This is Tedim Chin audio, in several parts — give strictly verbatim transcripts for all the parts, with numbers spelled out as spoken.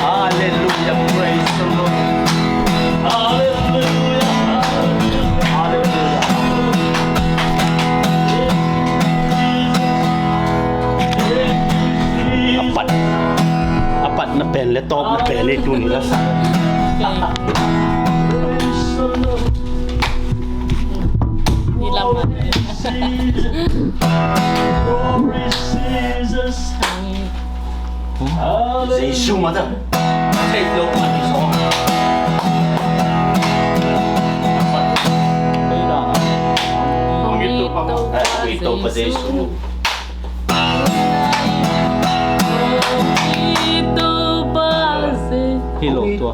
Hallelujah, praise the Lord. Hallelujah. Hallelujah. A pat, a patna pen le tawpna pen hi tuni la sa. Jesu mata. Jesu. Hi lo tua.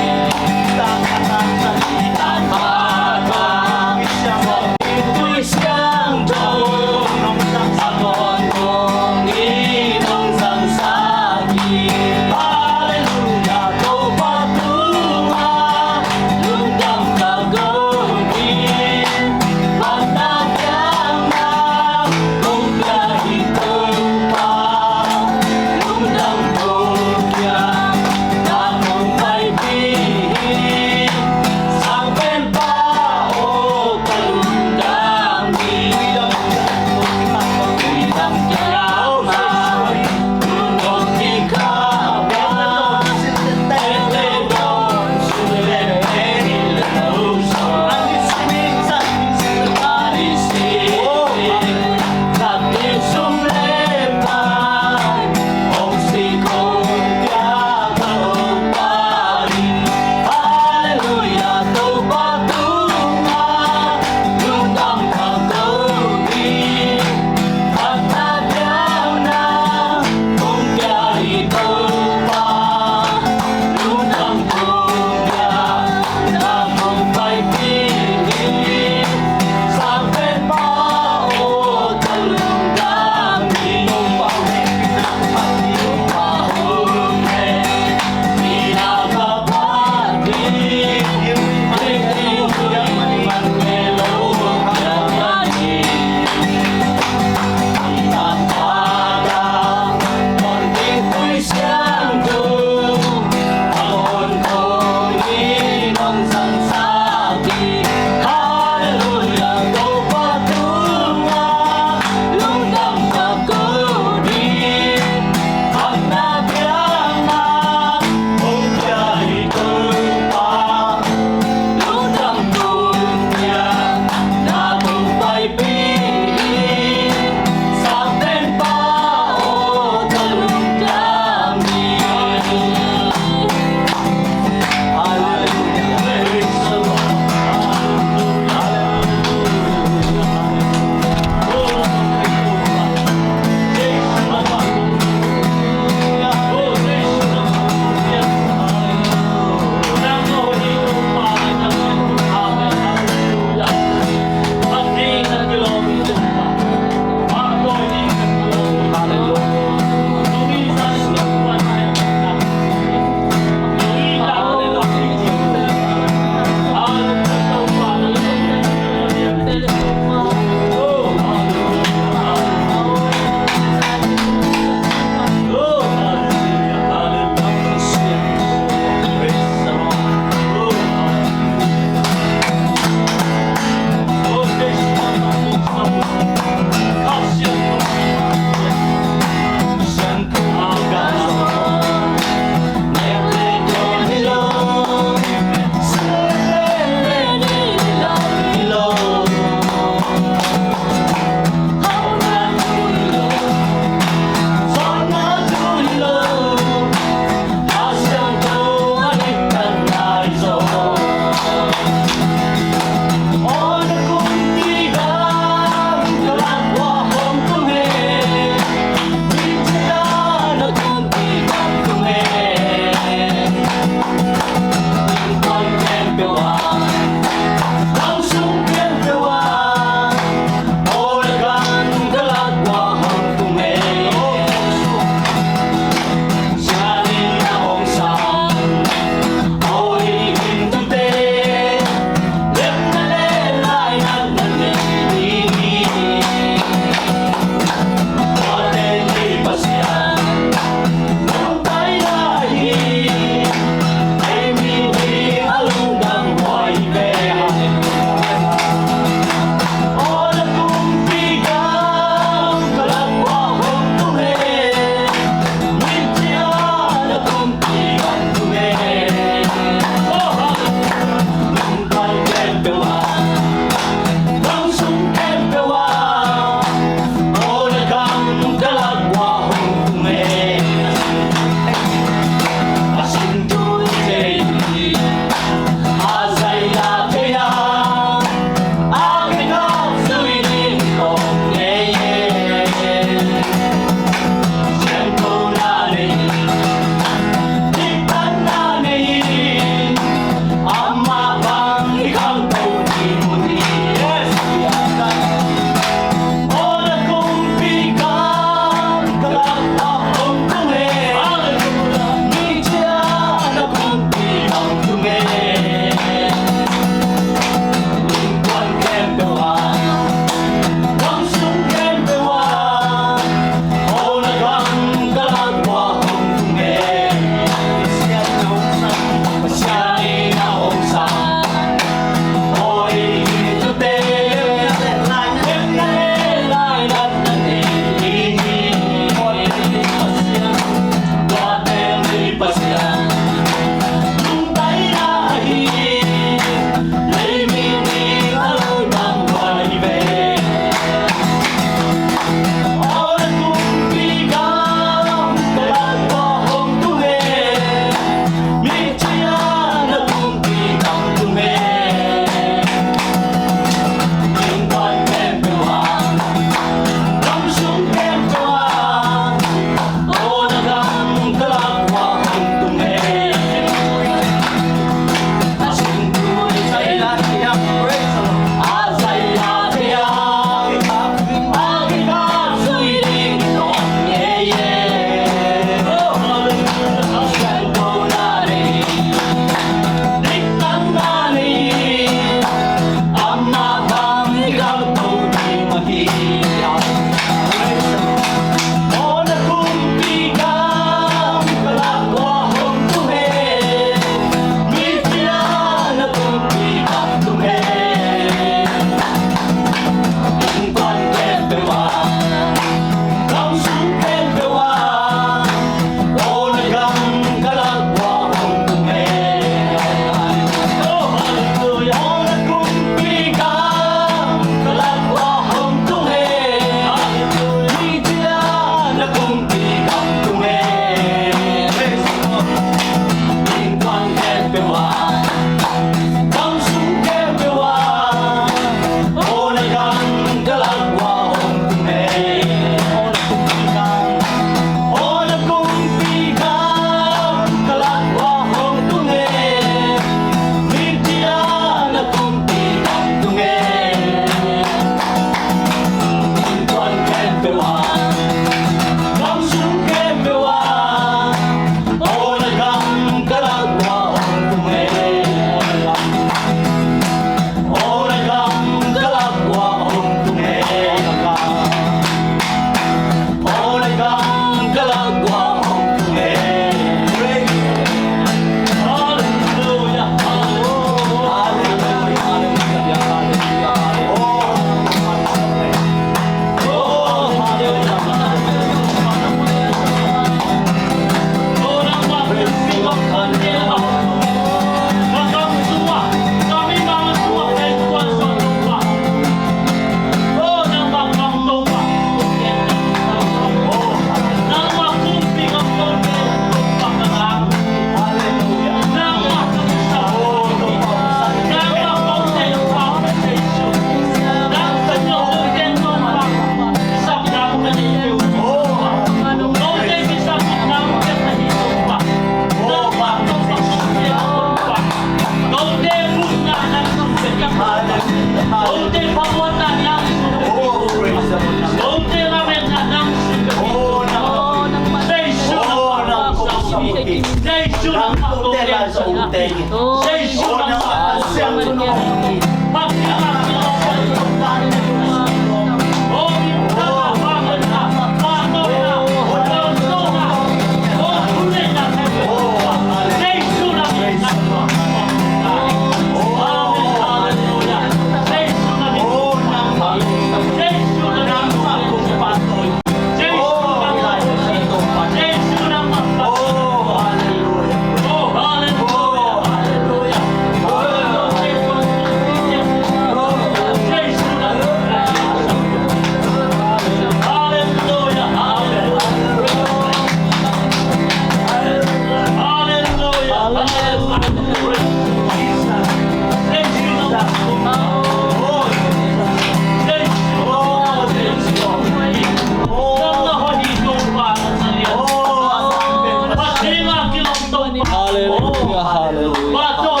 Hallelujah, hallelujah. Hallelujah.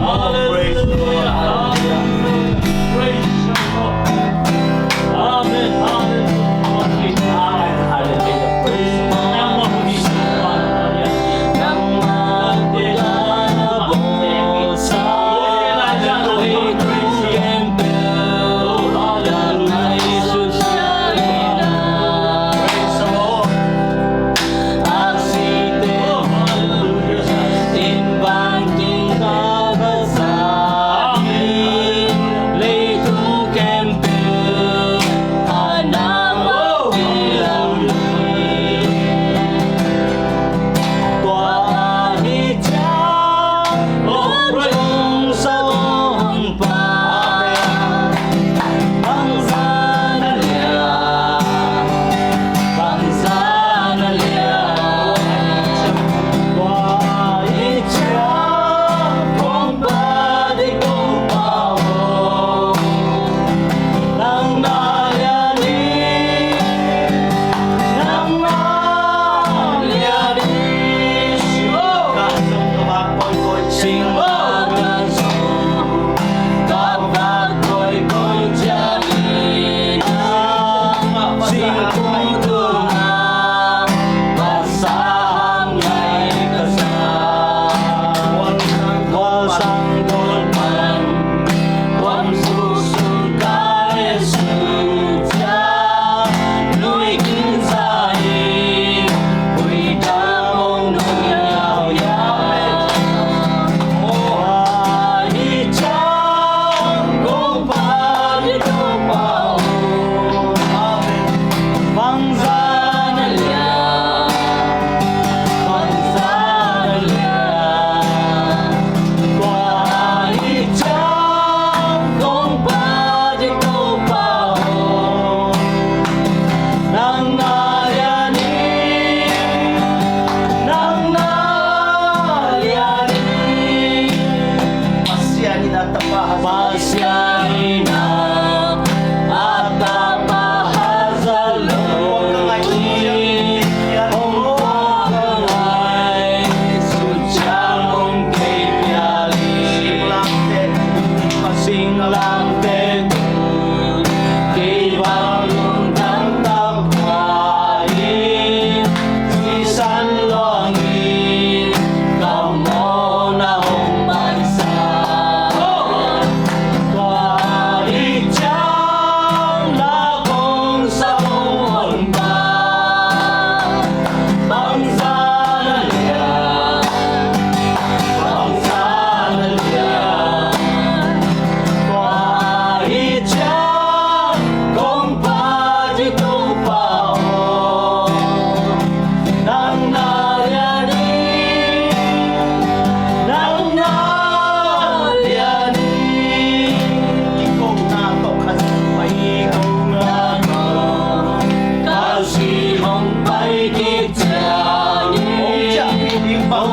Hallelujah. Praise the Lord. Amen. Hallelujah. Praise the Lord. Praise the Lord.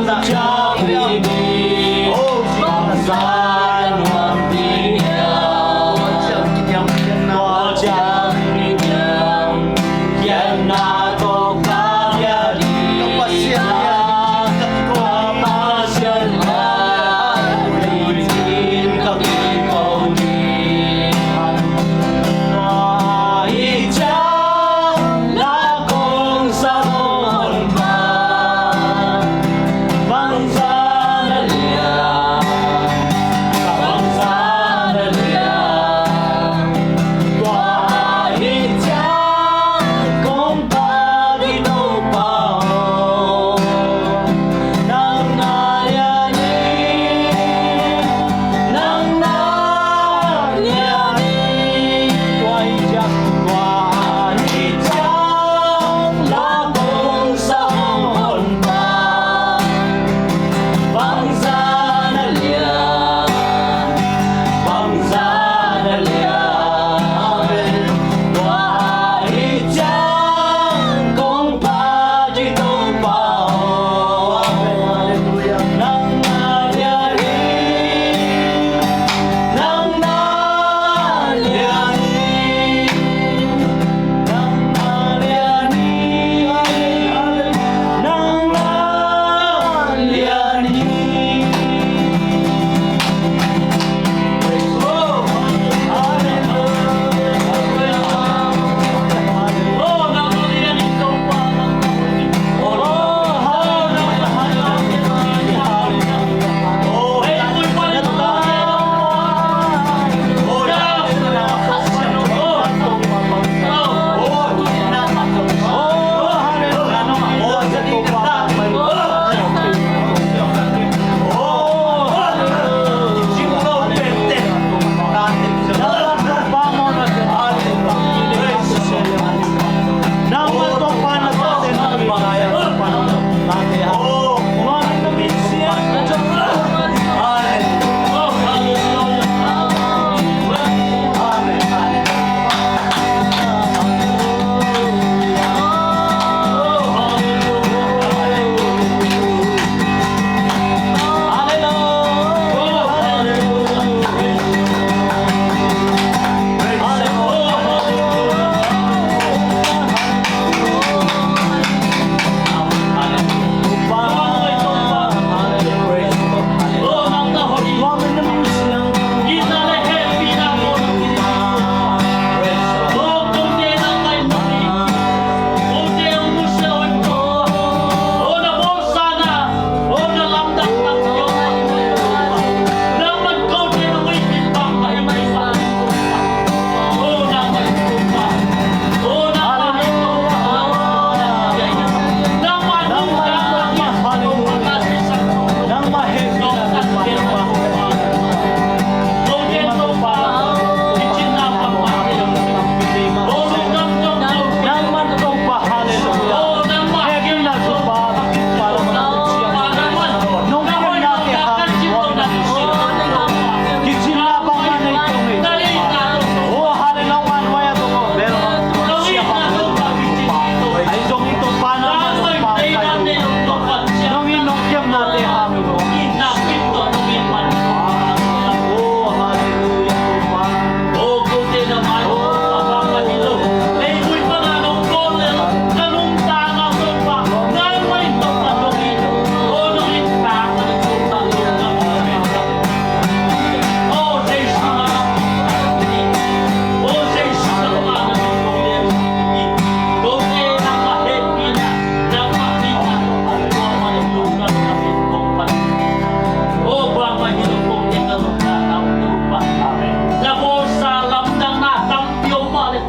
Amen.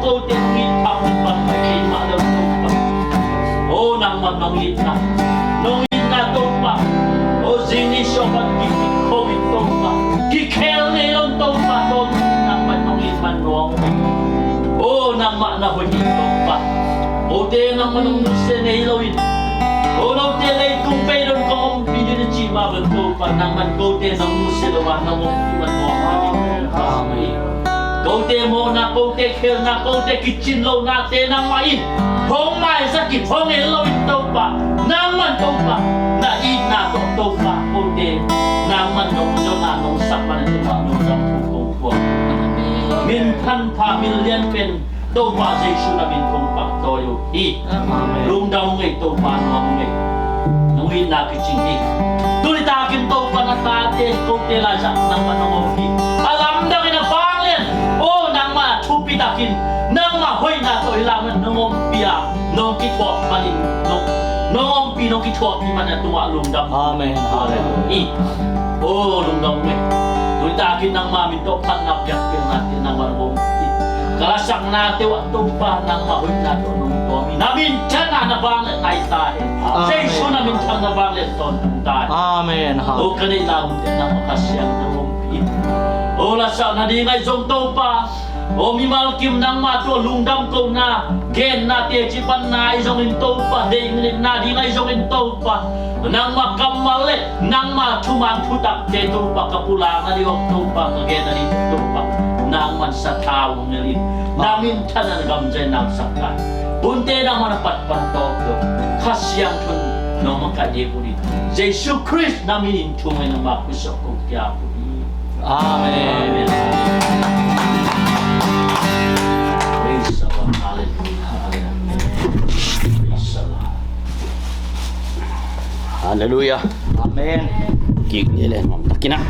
Kote nong it bang pai keimah lo Topa. O nangmah nong itna, nong itna Topa. O zing ni siapa kikik Covid Topa, kikhel nei lo Topa, nong nangmah nong it man nuam. O nangmah na hoih in Topa. Kote nangmah nong nusia nei lo in, o note leitung pei dong kong ompih ding ci mah bang Topa, nangmah kote nong nusia lo a nong ompih man nuam. Amen. Kote mawhna, kote khelna, kote kicin lohnate nangmah in hong maisak in, hong en lo in Topa, nangman Topa na itna tawh Hanpha min lian pen Topa Jesu na min kong pahtawi uh hi. Amen. Lungdam ung ei, Topa nuam ung ei. Nong itna kicing hi. Tuni takin Topa na tate kote laizah nangmah nong om hi. A lamdangin a vanglian, o nangmah thupi takin nangmah hoihna tawh hi lamah nong ompih a, nong kithuah manin, nong, nong ompih, nong kithuahpih manin a tungah lungdam. Amen. Hallelujah. O lungdam ung ei. Tuni takin nangmah min tawh phatna biakpiakna te nangmah nong ompih. Ka lasakna te uh ah Topa nangmah hoihna tawh nong tuam hi. Na minthanna na vangliatna hi ta hen. Amen. Jesu na minthanna vanglian tawntung ta hen. Amen. O ka neihna hunte nangmah Kha Siangtho ompih. O lasakna ding ahi zong Topa, o mimal kim nangmah tawh lungdam kohna, genna, teci panna ahi zongin Topa, deihna ding ahi zongin Topa, nangmah kammal le nangmah thuman thutakte Topa, ka pulakna ding aw Topa, ka genna ding Topa, nangman sathau hong nel in, na minthanna na gamzia in nang sak ta. Hunte nangmah na patpan tawk lo, Kha Siangtho in nong makaih ding uh hi. Jesu Khrist na minin thu ngai nangmah khutsawh kong kiap uh hi. Amen. Praise the Lord. Hallelujah. Hallelujah. Praise the Lord. Hallelujah. Amen. Kik ni le nuam takin ah.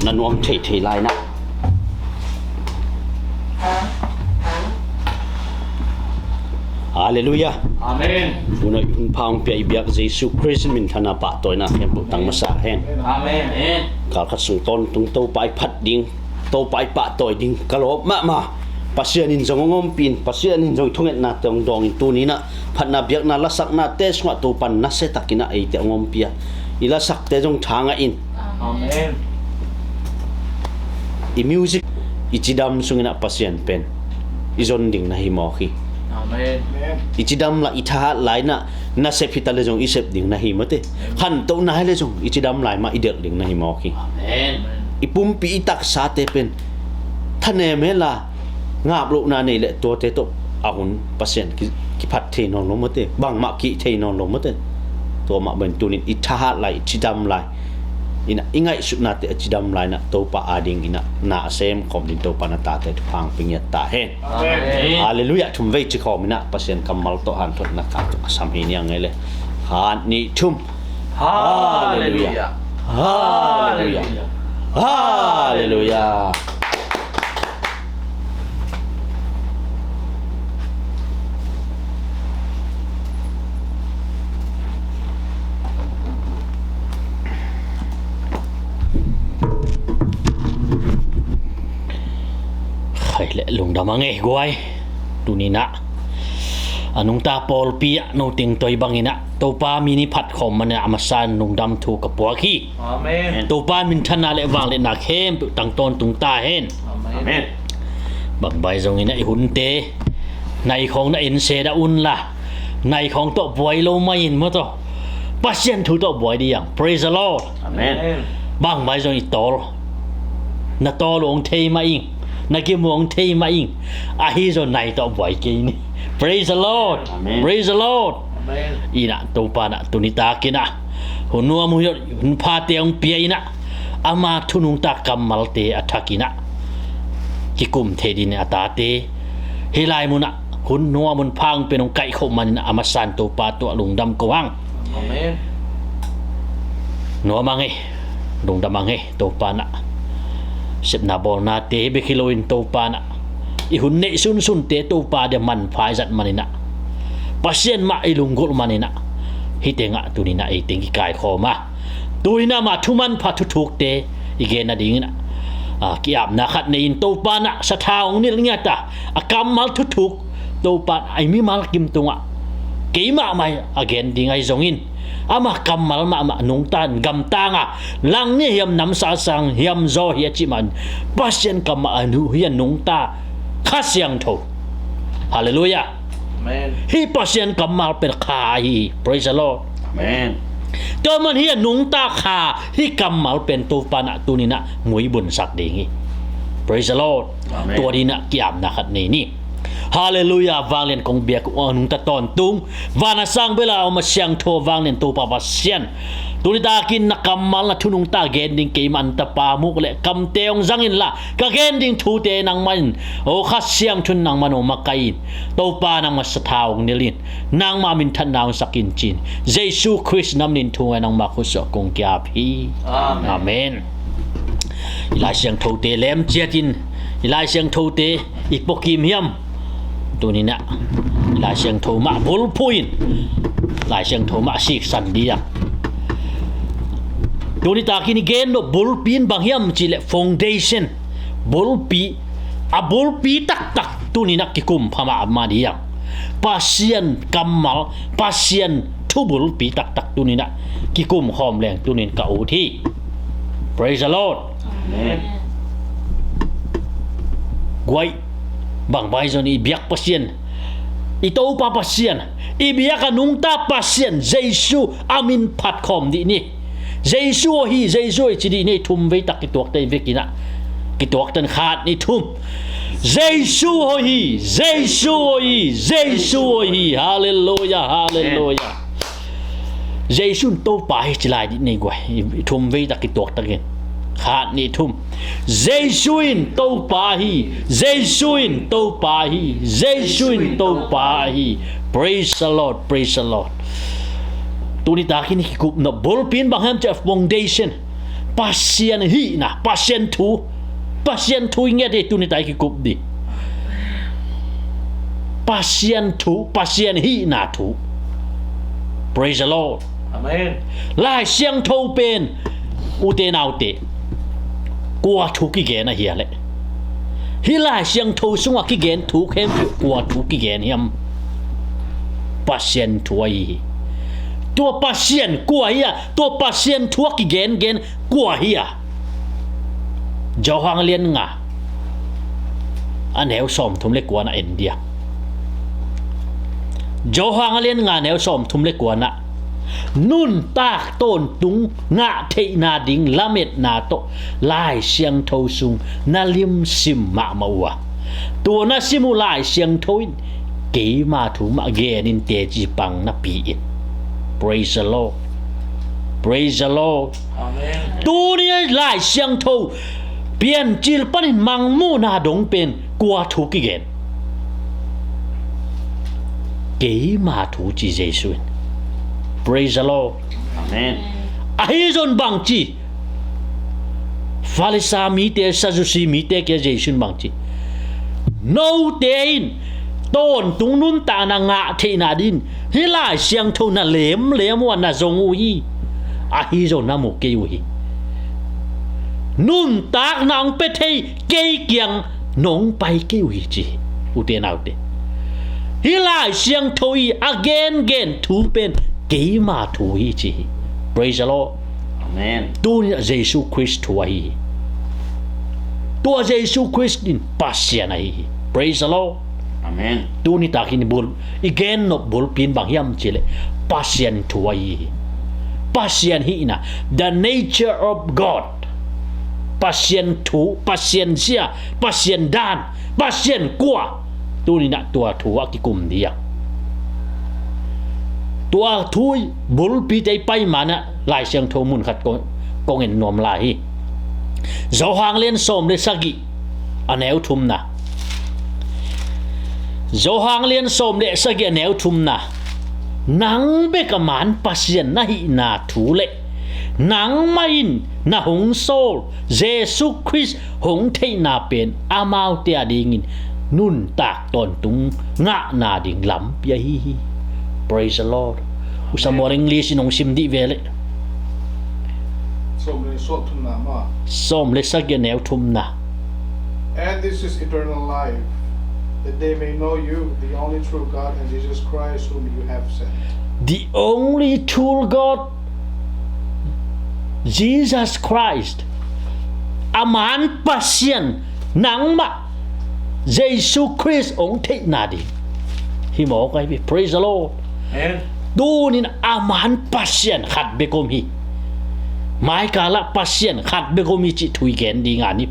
Na nuam thei thei lai na. Hallelujah. Amen. Tuna hun pha hong pia i biak Jesu Khrist minthanna pahtawina khempeuh tang masa hen. Amen. Kal khat sung tawntung Topa i phat ding, Topa i pahtawi ding ka lawp mahmah. Pasian in zong hong ompih in, Pasian in zong i thungetnate hong dawng in tuni in ah phatna biakna lasaknate sungah Topa in nasia takin ah eite hong ompih a, i lasakte zong tha ngah in. Amen. I music i cidam sungin ah Pasian pen i zon ding na hi mawk hi. Amen. I cidam lai, i thahat lai in ah nasep hi ta le zong i sep ding na hi mawte. Khantohna hi le zong i cidam lai mah i delh ding na hi mawk hi. Amen. I pumpi i taksate pen thanem hen la ngap lohna nei le tuate tawh a hun Pasian ki, kiphat thei nawn lo mawte, bangmah kih thei nawn lo mawte. Tua mah bangin tunin i thahat lai, i cidam lai in ah i ngaihsutnate a cidam lai in ah Topa adingin ah na a sem khawm ding Topa na tate thupha hong pia ngiat ta hen. Amen. Hallelujah. Thum vei ci khawm in ah Pasian kammal tawh hanthotna khat a sam hi niang ei le. Khat, nih, thum. Hallelujah. Hallelujah. Hallelujah. Khai le lungdam a ngei guai. Tuni in ah a nungta pawlpi ah no teng tawi bangin ah Topa min i phat khawm manin ah a masa in lungdam thu ka puak hi. Amen. Topa minthanna le vangliatna khempeuh tang tawntung ta hen. Amen. Bang vai zongin ah i hunte nai khawng na en se dah un la, nai khawng tawh buai lo mah in maw tawh, Pasian thu tawh buai dih ang. Praise the Lord. Amen. Bang vai zong i tawl, na tawl uh hong thei mah ing, na gim uh hong thei mah ing. Ahi zong nai tawh buai kei ni. Praise the Lord. Amen. Praise the Lord. Amen. In ah Topa in ah tuni takin ah hun nuam, hun, hun phate hong pia in ah ama thu nungta kammalte a thakin ah kikum thei dingin a tate hih lai munah hun nuam hun pha hong pia in hong kaikhop manin ah a masa in Topa tungah lungdam ko hang. Amen. Nuam a ngei, lungdam a ngei Topa in ah sepna bawlnate bek hi loin Topa in ah i hun neih sunsunte Topa dia manpha i zat manin ah Pasian mah i lunggulh manin ah hih tengah tuni in ah ei teng kikaikhawm a, tu-in ah ama thu manpha thuthukte i gen nadingin ah, a, ki-apna khat nei-in Topa in ah sathau hong nilh ngiat a, a kammal thuthuk Topa in ah i mimal kim tungah keimah mah a gen ding ahi zongin ama kammal mahmah nungta in gamtang a, langni hiam, namsang hiam, zaw hi a cih mah in Pasian kammal a nu hi a nungta Kha Siangtho. Halleluiah. Amen. Hih Pasian kammal pen kha ahi hi. Praise the Lord. Amen. Tua man hih a nungta kha, hih kammal pen Topa in ah tuni in ah muibunsak ding hi. Praise the Lord. Amen. Tua dingin ah ki-apna khat nei ni. Halleluiah. Vanglian kong biak uh a nungta tawntung, van a sang bel a om a siangtho vanglian Topa Pasian, Tuni takin na kammal na thunungta gen ding keimah an tapa muk le kamte hong zang inla, ka gen ding thute nangmah in, o Kha Siangtho in nangmah in hong makaih in. Topa nangmah sa tha hong nilh in, nangmah minthanna hong sak in ci-in Jesu Khrist na min in thu ngai nangmah khutsuah kong ki-ap hi. Amen. Amen. I Lai Siangthote lem ciatin, i Lai Siangthote i puakim hiam? Tuninah i Lai Siangtho mah bulphuh in, Lai Siangtho mah siksan dih a. Tuni takin i gen nop bulpi in bang hiam cih leh foundation, bulpi, a bulpi taktak tuninah kikum pha mahmah dih a. Pasian kammal, Pasian thu bulpi taktak tuninah kikum khawm leng tunin ka ut hi. Praise the Lord. Amen. Guai, bang bai zon i biak Pasian, i Topa Pasian, i biak a nungta Pasian Jesu a min phat khawm dih ni. Jesu aw hi, Jesu aw hi ci dih ni. Thum vei tak kituakta i vekinah, kituakta in khat nih thum. Jesu aw hi, Jesu aw hi, Jesu aw hi. Halleluia, halleluia. Jesu in Topa hi ci lai dih nei guai. I thum vei tak kituakta in khat nih thum. Jesu in Topa hi, Jesu in Topa hi, Jesu in Topa hi. Praise the Lord, praise the Lord. Tuni takin i kikup nop bulpi in bang hiam cih leh foundation, Pasian hihna, Pasian thu, Pasian thu i nget hi. Tuni tak i kikup dih Pasian thu, Pasian hihna thu. Praise the Lord. Amen. Lai Siangtho pen, ute naute, kua thu kigen ahi a leh? Hih Lai Siangtho sungah kigen thu khempeuh kua thu kigen hiam? Pasian thu ahi hi. Tua Pasian kua hi a? Tua Pasian thu a kigengen kua hi a? Johan lian nga, a neu sawmthum le kuana en dia. Johan lian nga neu sawmthum le kuana, nuntak tawntung ngah theihna ding lametna tawh Lai Siangtho sung na lim sim mahmah uh a, tua na sim uh Lai Siangtho in keima thu mah genin teci pang napi in. Praise the Lord. Praise the Lord. Amen. Tuni Lai Siangtho Piancil panin Mangmuhna dong pen kua thu kigen? Keima thu ci Jesu in. Praise the Lord. Amen. Ahi zong bang ci Farisa mite, Sadusi mite kiang Jesu in bang ci? Note in tawntung nuntakna ngah theihna dingin hih Lai Siangtho na lemlem uh a, na zong uh hi. Ahi zong na mu kei uh hi. Nuntakna hong pia thei kei kiang nong pai kei uh hi ci hi. Ute naute, hih Lai Siangtho i a gengen thu pen keima thu hi ci hi. Praise the Lord. Amen. Tuni a Jesu Khrist thu ahi hi. Tua Jesu Khrist in Pasian ahi hi. Praise the Lord. Amen. Tuni takin i bul, i gen nop bulpi in bang hiam cih leh Pasian thu ahi hi. Pasian hihna, the nature of God. Pasian thu, Pasian zia, Pasian dan, Pasian kua. Tuni na tua thu a kikum dih a. Tua thu bulpi te i pai manah Lai Siangtho mun khat kong, kong en nuam lai hi. Johan lian sawm le sagih a neu thumna. Johan lian sawm le sagih a neu thumna. Nang bek a man Pasian na hihna thu le nangmah in na hong sawl Jesu Khrist hong theihna pen amaute a dingin nuntak tawntung ngahna ding lampi ahi hi. Praise the Lord. U Samuel, English in hong sim dih ve leh. Sawm le sawm thumna maw? Sawm le sagih a neu thumna. And this is eternal life, that they may know you, the only true God, and Jesus Christ, whom you have sent. The only true God, Jesus Christ. A man Pasian, nangmah Jesu Khrist hong theihna ding. Hi mawk ahi hi. Praise the Lord. Amen. Tunin a man Pasian khat bek om hi. Maikalah Pasian khat bek om hi cih thu i gen ding a ni.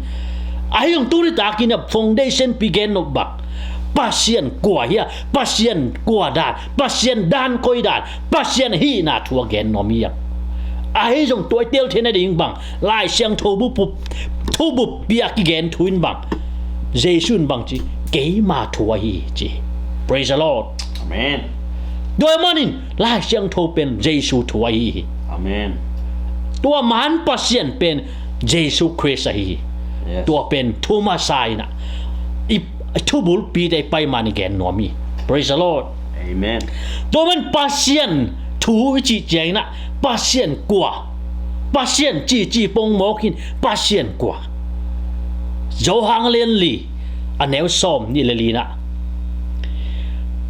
Ahi zong tuni takin a foundation pi gen nop bang, Pasian kua hi a, Pasian kua dan, Pasian dan koi dan, Pasian hihna thu a gen nuam hi a. Ahi zong tua i tel theihna ding bang Lai Siangtho bup, bup, thu buppi a kigen thu in bang Jesu in bang ci, keima thu ahi hi ci. Praise the Lord. Amen. Tua ahih manin Lai Siangtho pen Jesu thu ahi hi. Amen. Tua man Pasian pen Jesu Khrist ahi hi. Yes. Tua pen thu masa in ah i thubulpite i pai man i gen nuam hi. Praise the Lord. Amen. Tua man Pasian thu i cih ciangin ah Pasian kua? Pasian cih cih pongmawk in Pasian kua? Johan lian li a neu sawm nih le li in ah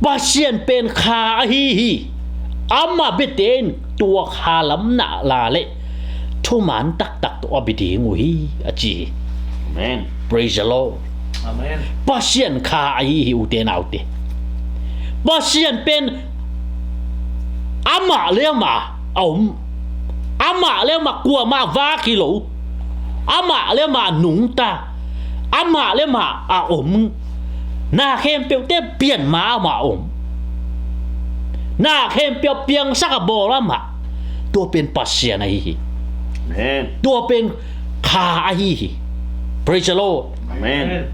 Pasian pen kha ahi hi. Amah biate in tua kha lam na la le thuman taktak tawh a bi ding uh hi a ci hi. Amen. Praise the Lord. Amen. Pasian kha ahi hi ute naute. Pasian pen amah le amah a om. Amah le amah kuamah vak hi lo. Amah le amah nungta. Amah le amah a om. Na khempeuhte pian ma amah a om. Na khempeuh piangsak a bawl amah. Tua pen Pasian ahi hi. Amen. Tua pen kha ahi hi. Praise the Lord. Amen.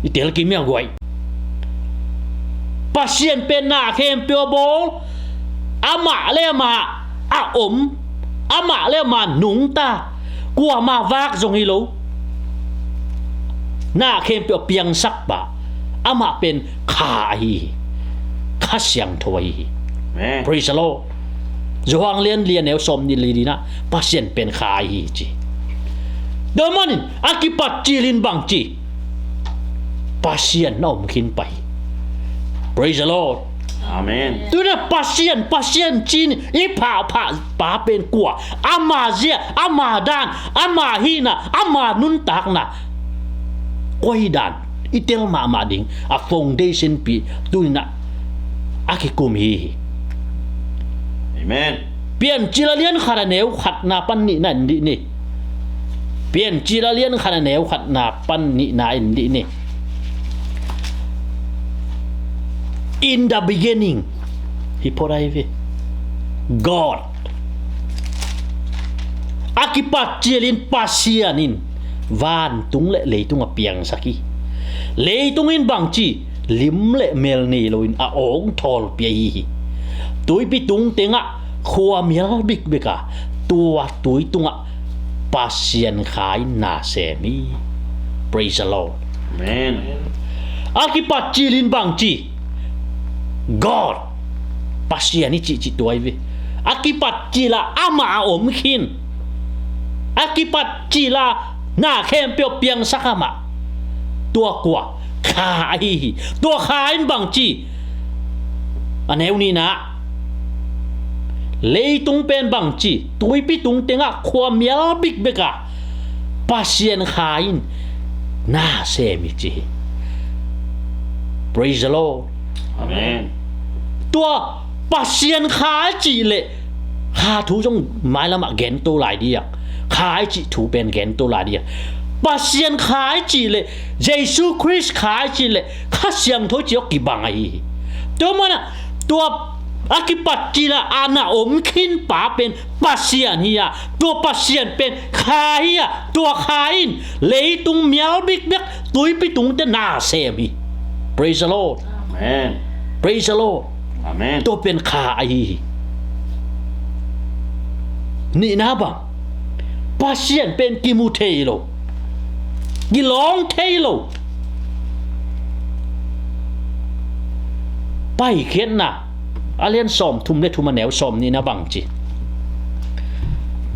I tel kim ia guai. Pasian pen na khempeuh a bawl, amah le amah a om, amah le amah nungta, kuamah vak zong hi lo. Na khempeuh a piangsak pa, amah pen kha ahi hi. Kha Siangtho ahi hi. Amen. Praise the Lord. Johan lian li a neu sawm nih le li in ah Pasian pen kha ahi hi ci. Tua manin a kipat cil in bang ci, Pasian na om khin pah hi. Praise the Lord. Amen. Tu in ah Pasian, Pasian ci-in i phahphah pa pen kua? Ama zia, ama dan, ama hihna, ama nuntakna, koi dan i tel mahmah ding a foundation pi tu in ah a kikum hi hi. Amen. Piancil a lian khat a neu khatna pan nihna en dih ni. Piancil a lian khat a neu khatna pan nihna en dih ni. In the beginning, hi phot ahi ve. God. A kipat cilin Pasian in vantung le leitung a piangsak hi. Leitung in bangci lim le mel nei loin a awng thawlpi ahi hi. Tuipi tung tengah khua mial bikbek a, tua tui tungah Pasian Kha in na sem hi. Praise the Lord. Amen. A kipat cilin bangci, God, Pasian i cihcih tua hi ve. A kipat cila amah a om khin. A kipat cila na khempeuh piangsak amah. Tua kua? Kha ahi hi. Tua Kha in bangci, a neu nihna, leitung pen bangci, tuipi tung tengah khua mial bikbek a Pasian Kha in na sem hi ci hi. Praise the Lord. Amen. Tua Pasian Kha i cih leh Kha thu zong mailamah gento lai diak. Kha i cih thu pen gento lai diak. Pasian Kha i cih leh, Jesu Khrist Kha i cih leh, Kha Siangtho i cih awk kibang ahi hi. Tua manah tua a kipat cila a na om khin pa pen Pasian hi a, tua Pasian pen Kha hi a, tua Kha in leitung mial bikbek, tuipi tungte na sem hi. Praise the Lord. Amen. Praise the Lord. Amen. Tua pen Kha ahi hi. Nihna bang, Pasian pen kimu thei lo, kilawng thei lo. Paikhiatna a lian sawm thum le thum a neu sawm nihna bangci,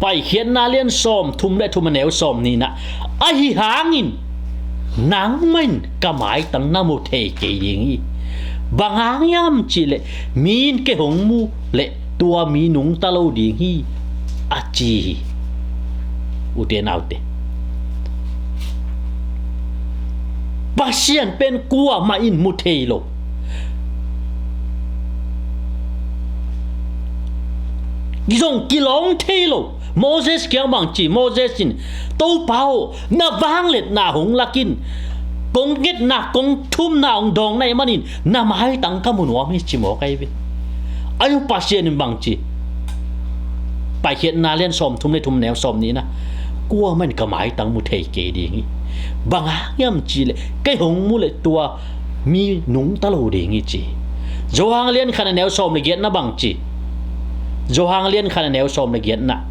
Paikhiatna a lian sawm thum le thum a neu sawm nihna, ahi hangin nangmah in ka maitang na mu thei kei ding hi. Bang hang hiam cih leh mi in kei hong mu leh tua mi nungta lo ding hi, a ci hi. Ute naute, Pasian pen kuamah in mu thei lo, zong kilawng thei lo. Moses kiang bangci, Moses in, Topa aw, na vangliatna hong lak in, kong ngetna, kong thumna hong dawng na hih manin na maitang ka mu nuam hi, ci mawk ahi ve. Ahi zong Pasian in bangci, Paikhiatna lian sawmthum le thum neu sawmnihna, kuamah in ka maitang mu thei kei ding hi. Bang hang hiam cih leh kei hong mu leh tua mi nungta lo ding hi ci. Johan lian khat a neu sawm le giatna bang ci? Johan lian khat a neu sawm le giatna,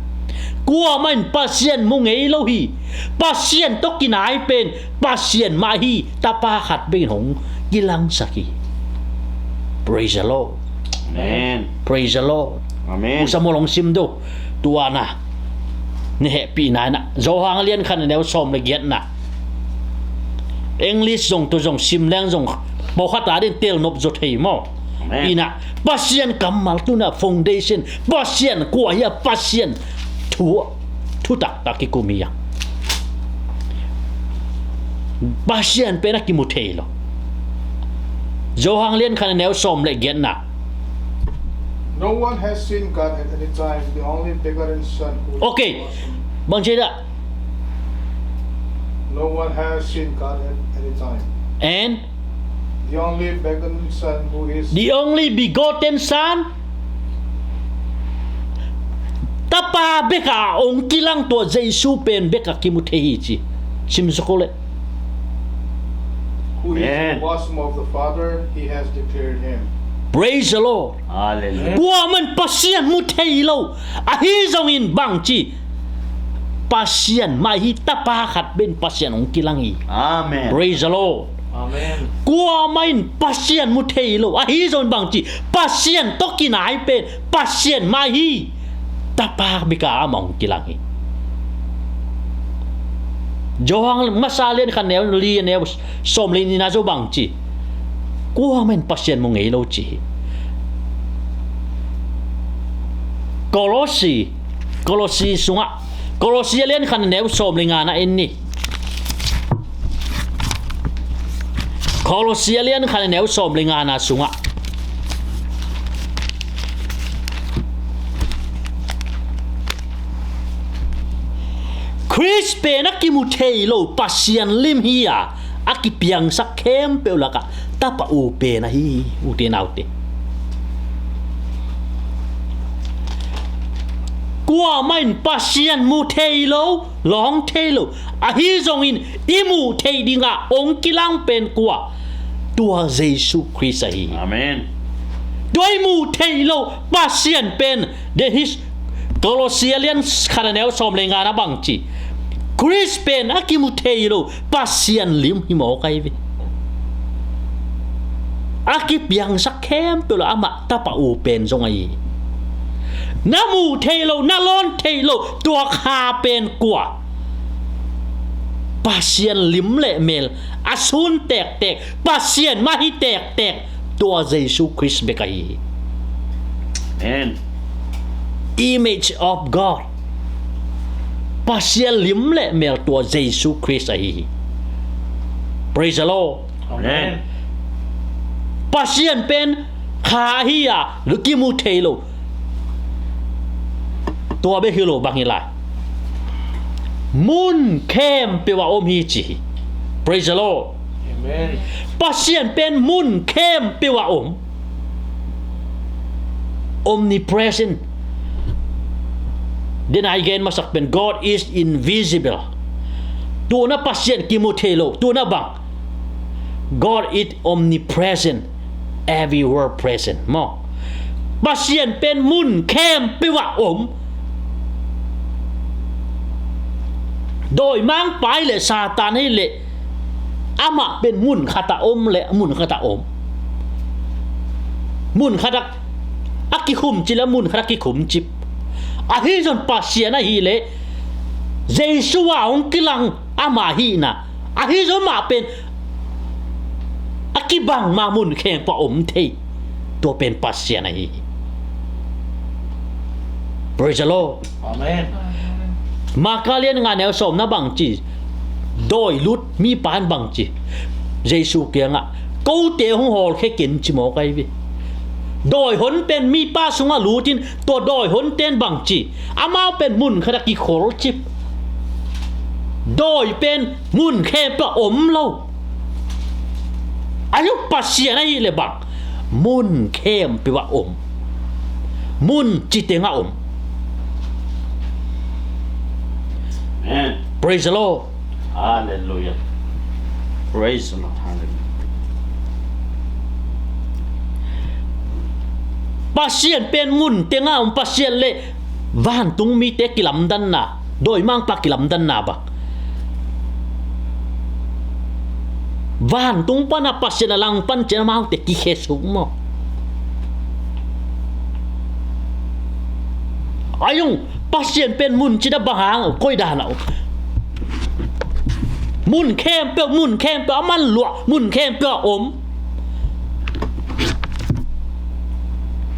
kuamah in Pasian mu ngei lo hi. Pasian tawh kinai pen Pasian mah hi. Tapa khat bek in hong kilangsak hi. Praise the Lord. Amen. Praise the Lord. Amen. Usa mawlong sim do. Tua na ne hehpihna ina, Johan lian khat a neu sawm le giatna. English zong, tua zong sim leng zong pawlkhat a din tel nop zaw thei maw? Amen. Ina, Pasian kammal tu-in ah foundation, Pasian kua hi a, Pasian thu, thu taktak kikum hi a. Pasian pen a kimu thei lo. Johan lian khat a neu sawm le giatna. No one has seen God at any time. The only begotten Son who is Okay. Bang ci dah? No one has seen God at any time. And The only begotten Son who is the only begotten Son, Tapa bek a hong kilang tua Jesu pen bek a kimu thei hi ci. Sim suk o le. Who is in the Amen. Bosom of the Father, he has declared him. Praise the Lord. Hallelujah. Kuamah in Pasian mu thei lo. Ahi zongin bang ci? Pasian mah hi. Tapa khat bek in Pasian hong kilang hi. Amen. Praise the Lord. Amen. Kuamah in Pasian mu thei lo. Ahi zongin bang ci? Pasian tawh kinai pen Pasian mah hi. Tapa bek a amah hong kilang hi. Johan masa lian khat neu li neu sawm le nihna zong bang ci? Kuamah in Pasian mu ngei lo ci hi. Kolosi, Kolosi sungah, Kolosi a lian khat a neu sawm le ngana en ni. Kolosi a lian khat a neu sawm le ngana sungah, Khrist pen a kimu thei lo Pasian lim hi a, a kipiangsak khempeuh lakah Tapa u pen ahi hi, ute naute. Kuamah in Pasian mu thei lo, lawng thei lo. Ahi zongin i muh theih dingah hong kilang pen kua? Tua Jesu Khrist ahi hi. Amen. Tua i muh theih lo Pasian pen, the his, Kolosi a lian khat a neu sawm le ngana bang ci? Khrist pen a kimu thei lo Pasian lim hi mawk ahi ve. A kipiangsak khempeuh lo amah Tapa u pen zong ahi hi. Na muh theih lo, na lawn theih lo tua kha pen kua? Pasian lim le mel a sun tektek, Pasian mah hi tektek, tua Jesu Khrist bek ahi hi. Amen. Image of God. Pasian lim le mel tua Jesu Khrist ahi hi. Praise the Lord. Amen. Pasian pen kha hi a, lu kimu thei lo. Tua bek hi lo, bang hi lai? Mun khempeuh ah om hi ci hi. Praise the Lord. Amen. Pasian pen mun khempeuh ah om. Omnipresent. Den a i gen masak pen God is invisible. Tua na Pasian kimu thei lo. Tua na bang? God is omnipresent, everywhere present. Maw. Pasian pen mun khempeuh ah om. Dawimangpa le Satan hi leh amah pen mun khat ah om le mun khat ah om. Mun khat ah a kikhumcip le mun khat ah kikhumcip. Ahi zong Pasian ahi leh Jesu a hong kilang ama hihna. Ahi zong mah pen a kibang ma mun khempeuh ah om thei. Tua pen Pasian ahi hi. Praise the Lord. Amen. Marka lian nga neu sawm na bang ci? Dawi lut mipa in bang ci? Jesu kiangah, kote hong hawlkhia ken ci mawk ahi ve. Dawi hon pen mipa sungah lutin tua dawi honte in bang ci? Amau pen mun khat ah kikhol cip. Dawi pen mun khempeuh ah om lo. Ahi zong Pasian ahi leh bang? Mun khempeuh ah om. Mun ci teng ah om. Amen. Praise the Lord. Hallelujah. Praise the Lord. Hallelujah. Pasian pen mun tengah om, Pasian le vantung mite kilamdanna, dawimangpa kilamdanna bang. Vantung pana Pasian a langpan ciang amaute kikhesuk maw. Ayung, Pasian pen mun cina bang hang, koi dan a om. Mun khempeuh, mun khempeuh a man luah, mun khempeuh a om.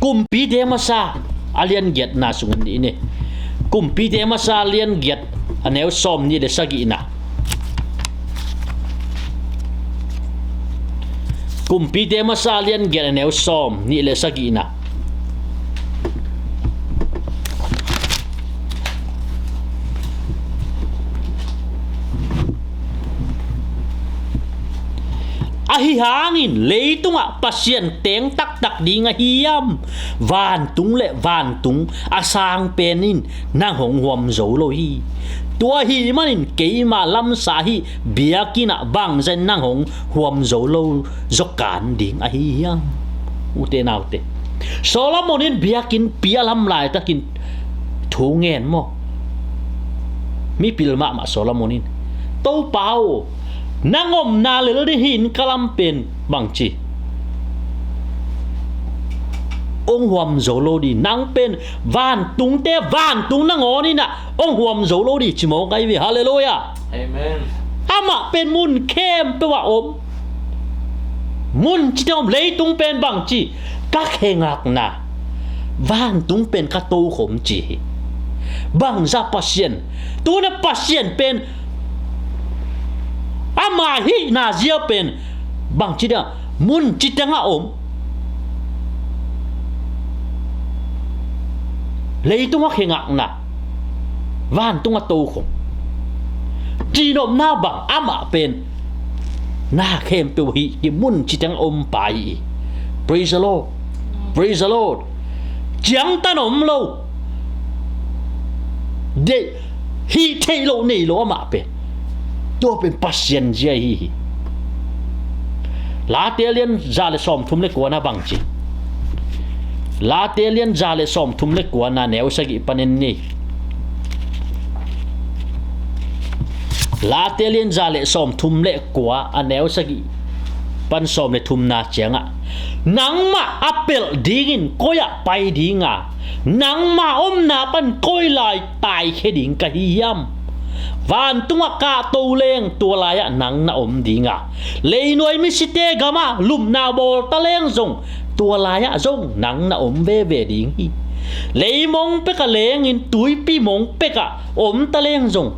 Kumpite masa a lian giatna sungin i ne. Kumpite masa a lian giat a neu sawm nih le sagihna. Kumpite masa a lian giat a neu sawm nih le sagihna. Ahi hangin leitungah Pasian teng taktak ding ahi hiam? Vantung le vantung a sang pen in nang hong huam zo lo hi. Tua ahih manin keima lamsa hih biakinn ah bangzah in nang hong huam zo lo zaw kan ding ahi hiam? Ute naute, Solomon in biakinnpi a lam laitakin thu ngen maw. Mipil mahmah Solomon in, Topa aw, nang omna lel ding hi in ka lam pen bangci, hong huam zo lo ding, nang pen vantungte vantung nangawn in ah hong huam zo lo ding ci mawk ahi ve. Halleluiah. Amen. Amah pen mun khempeuh ah om. Mun citeng om, leitung pen bangci, ka khengakna, vantung pen ka tokhom ci hi. Bangzah Pasian, tuna Pasian pen ama hihna zia pen bangci ding, mun citeng ah om. Leitung a khengakna, vantung a tokhom. Cihnopna bang, amah pen na khempeuh hih kimun citeng a om pa hi. Praise the Lord. Praise the Lord. Ciangtan om lo. Deih, hih theih loh nei lo amah pen. Tua pen Pasian zia hi hi. Late lian za le sawmthum le kuana bangci. Late lian za le sawmthum le kuana neu sagih panin ni. Late lian za le sawmthum le kua a neu sagih pan sawm le thumna ciangah, nangmah a pelh dingin koi ah pai dinga, nangmah omna pan koi lai taikhia ding ka hi hiam? Vantungah kahto leng tua lai-ah nang na om dinga, leinuai misite gamah lupna bawlta leng zong tua lai-ah zong nang na om veve ding hi. Leimong pekah lengin tuipi mong pekah omta leng zong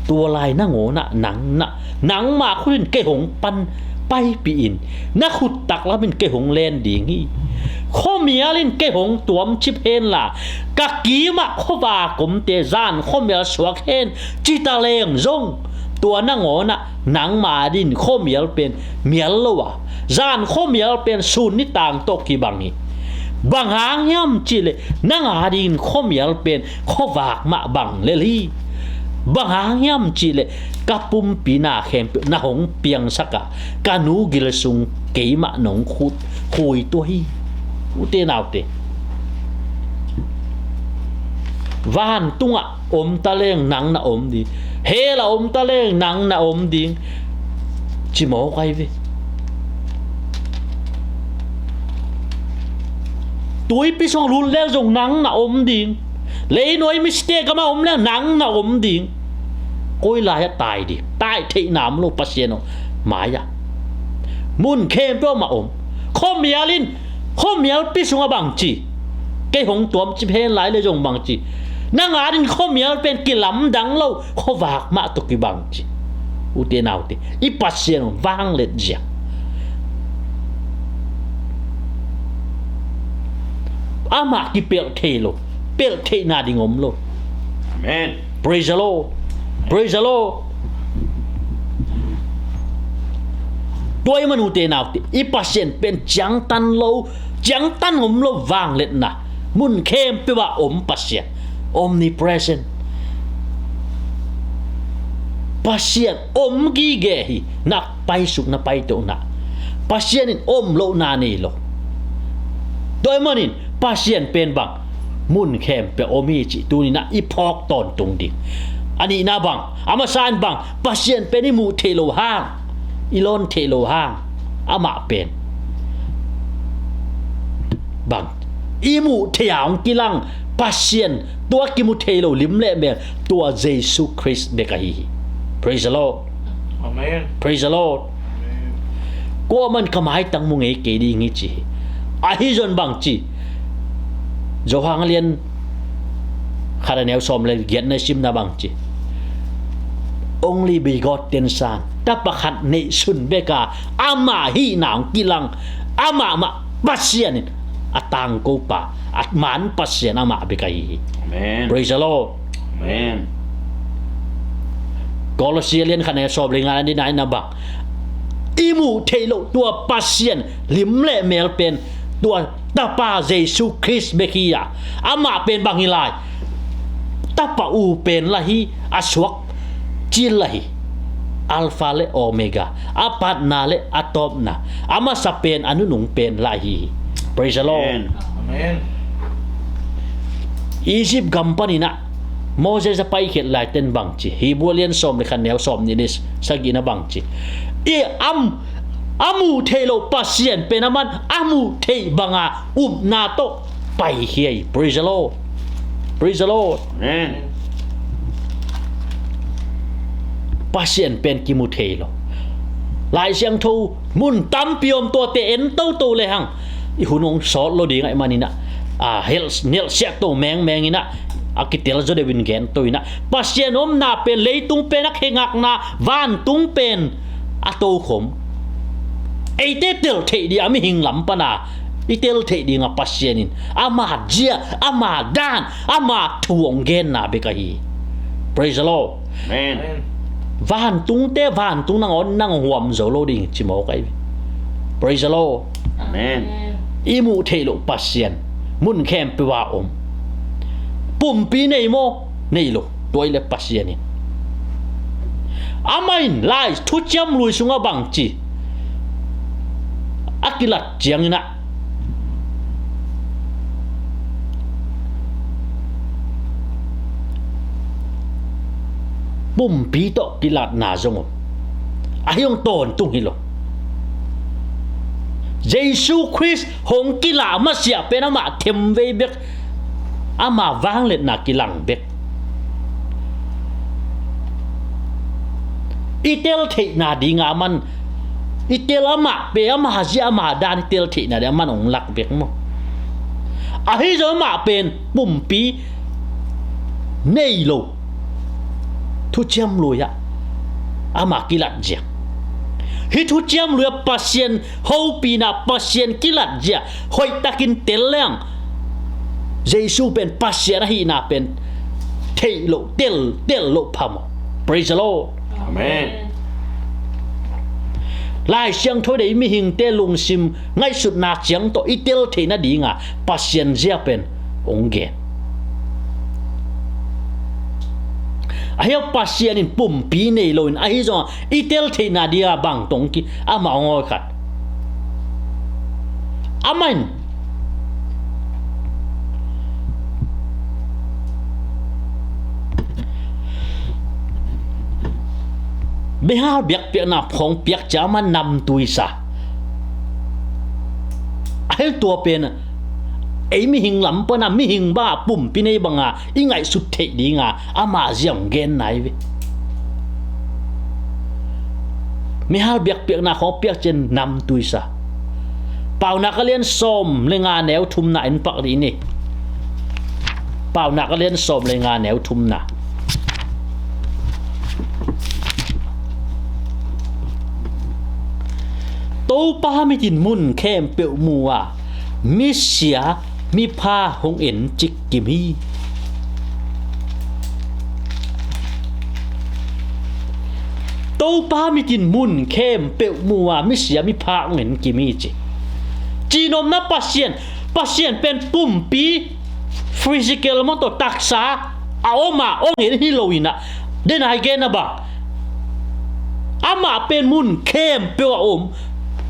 tua lai nangawnah nang na, nangma khut in kei hong pan paipih in, na khut taklam in kei hong len ding hi. Khuamial in kei hong tuamcip henla, ka kimah khuavak omte zan khuamial suak hen cita leng zong tua nangawnah nangma din khuamial pen mial lo a, zan khuamial pen sun nitang tawh kibang hi. Bang hang hiam cihleh nang a dingin khuamial pen khuavak mah bang lel hi. Bang hang hiam cihleh ka pumpi na khempeuh na hong piangsak a, ka nu gil sung keimah nong khut khui tua hi. Ute naute, vantungah omta leng nang na om ding, hell ah omta leng nang na om ding ci mawk ahi ve. Tuipi sung lut leng zong nang na om ding. Leinuai misite gamah om leng nang na om ding. Koi lai-ah tai ding, tai theihna om lo Pasian aw, mai-ah. Mun khempeuh mah om. Khuamial in, khuamialpi sungah bangci, kei hong tuamcip hen lai le zong bangci, nang a din khuamial pen kilamdang lo, khuavak mah tawh kibang ci. Ute naute, i Pasian vangliat zia. Amah kipelh thei lo, pelh theihna ding om lo. Amen. Praise the Lord. Praise the Lord. Tua i manute naute, i Pasian pen ciangtan lo, ciangtan om lo vangliatna. Mun khempeuh ah om Pasian. Omnipresent. Pasian om gige hi. Na paisuk, na paitohna, Pasian in om lohna nei lo. Tua ahih manin Pasian pen bang, mun khempeuh om hi cih tuni-in ah i phawk tawntung ding. A nihna bang, a masa in bang, Pasian pen i muh theih loh hang, i lawn theih loh hang, amah pen bang, i muh theih a hong kilang Pasian, tua kimu thei lo lim le mel, tua Jesu Khrist bek ahi hi. Praise the Lord. Amen. Praise the Lord. Amen. Kuaman ka maitang mu ngei kei ding hi ci hi. Ahi zong bang ci, Johan a lian khat a neu sawm le giatna i simna bang ci, only begotten Son, Tapa khat neihsun bek a, ama hihna hong kilang, amah mah Pasian in a tangkopa, a man Pasian amah bek ahi hi. Amen. Praise the Lord. Amen. Kolosi a lian khat a neu sawm le nga, a nihna in ah bang, i muh theih loh tua Pasian lim le mel pen tua Tapa Jesu Khrist bek hi a, amah pen bang hi lai, Tapa u pen lah hi, a suak cil lah hi, Alpha le Omega, a patna le a tawpna, a masa pen, a nunung pen lah hi hi. Praise the Lord. Amen. Amen. Egypt gam panin ah Moses a paikhiat laitakin bang ci, Hebrew a lian sawm le khat a neu sawm nih le sagihna bang ci, i am, a muh theih loh Pasian pen aman a muh theih banga upna tawh paikhia hi. Praise the Lord. Praise the Lord. Amen. Pasian pen kimu thei lo. Lai Siangtho mun tampi om, tuate en toto le hang i hun hong sawt lo ding ahih manin ah, a, hel, nelhsiat to mengmeng in ah, a kitel zaw deuh in gen to in ah, Pasian omna pen, leitung pen a khe ngakna, vantung pen a tokhom, eite tel theih ding a mihing lam pana i tel theih ding a Pasian in ama zia, ama dan, ama thu hong genna bek ahi hi. Praise the Lord. Amen. Vantungte vantung nangawn nang huam zo lo ding ci mawk ahi hi. Praise the Lord. Amen. I muh theih loh Pasian mun khempeuh ah om. Pumpi nei maw? Nei lo. Tua ahih leh Pasian in, amah in Lai Thuciam Lui sungah bang ci, a kilat ciangin ah, pumpi tawh kilatna zong om. Ahi zong tawntung hi lo. Jesu Khrist hong kilah masiah pen amah themvei bek, ama vangliatna kilang bek. I tel theihna dinga aman, i tel, amah pen ama zia, ama dan i tel theihna ding aman hong lak bek maw? Ahi zong amah pen pumpi nei lo. Thuciam Lui ah ama kilat zia, hih Thuciam Lui ah Pasian hopihna, Pasian kilat zia hoihtakin tel leng, Jesu pen Pasian ahihna pen theih loh, tel, tel loh phamawh. Praise the Lord. Amen. Lai Siangtho in ei mihingte lungsim ngaihsutna ciang tawh i tel theih nadinga Pasian zia pen hong gen. Ahi a, Pasian in pumpi nei loin, ahi zongin i tel theihna dinga bang tawh hong ki, amah hong awi khat. Amah in meihal biakpiakna khawng piak ciang amah namtui sa. Ahi tua pen ei mihing lam pana mihing banga pumpi nei banga i ngaihsut theih dinga ama zia hong genna hi ve. Meihal biakpiakna khawng piak ciang namtui sa. Paunak a lian sawm le nga, neu thumna en pak dih ni. Paunak a lian sawm le nga, neu thumna. Topa mit in mun khempeuh mu a, misia mipha hong en cikkim hi. Topa mit in mun khempeuh mu a, misia mipha hong en kim hi ci. Cihnopna Pasian, Pasian pen pumpi, physical maw, tua taksa a om a hong en hi lo in ah, den a i gen a bang, Amah pen mun khempeuh ah om,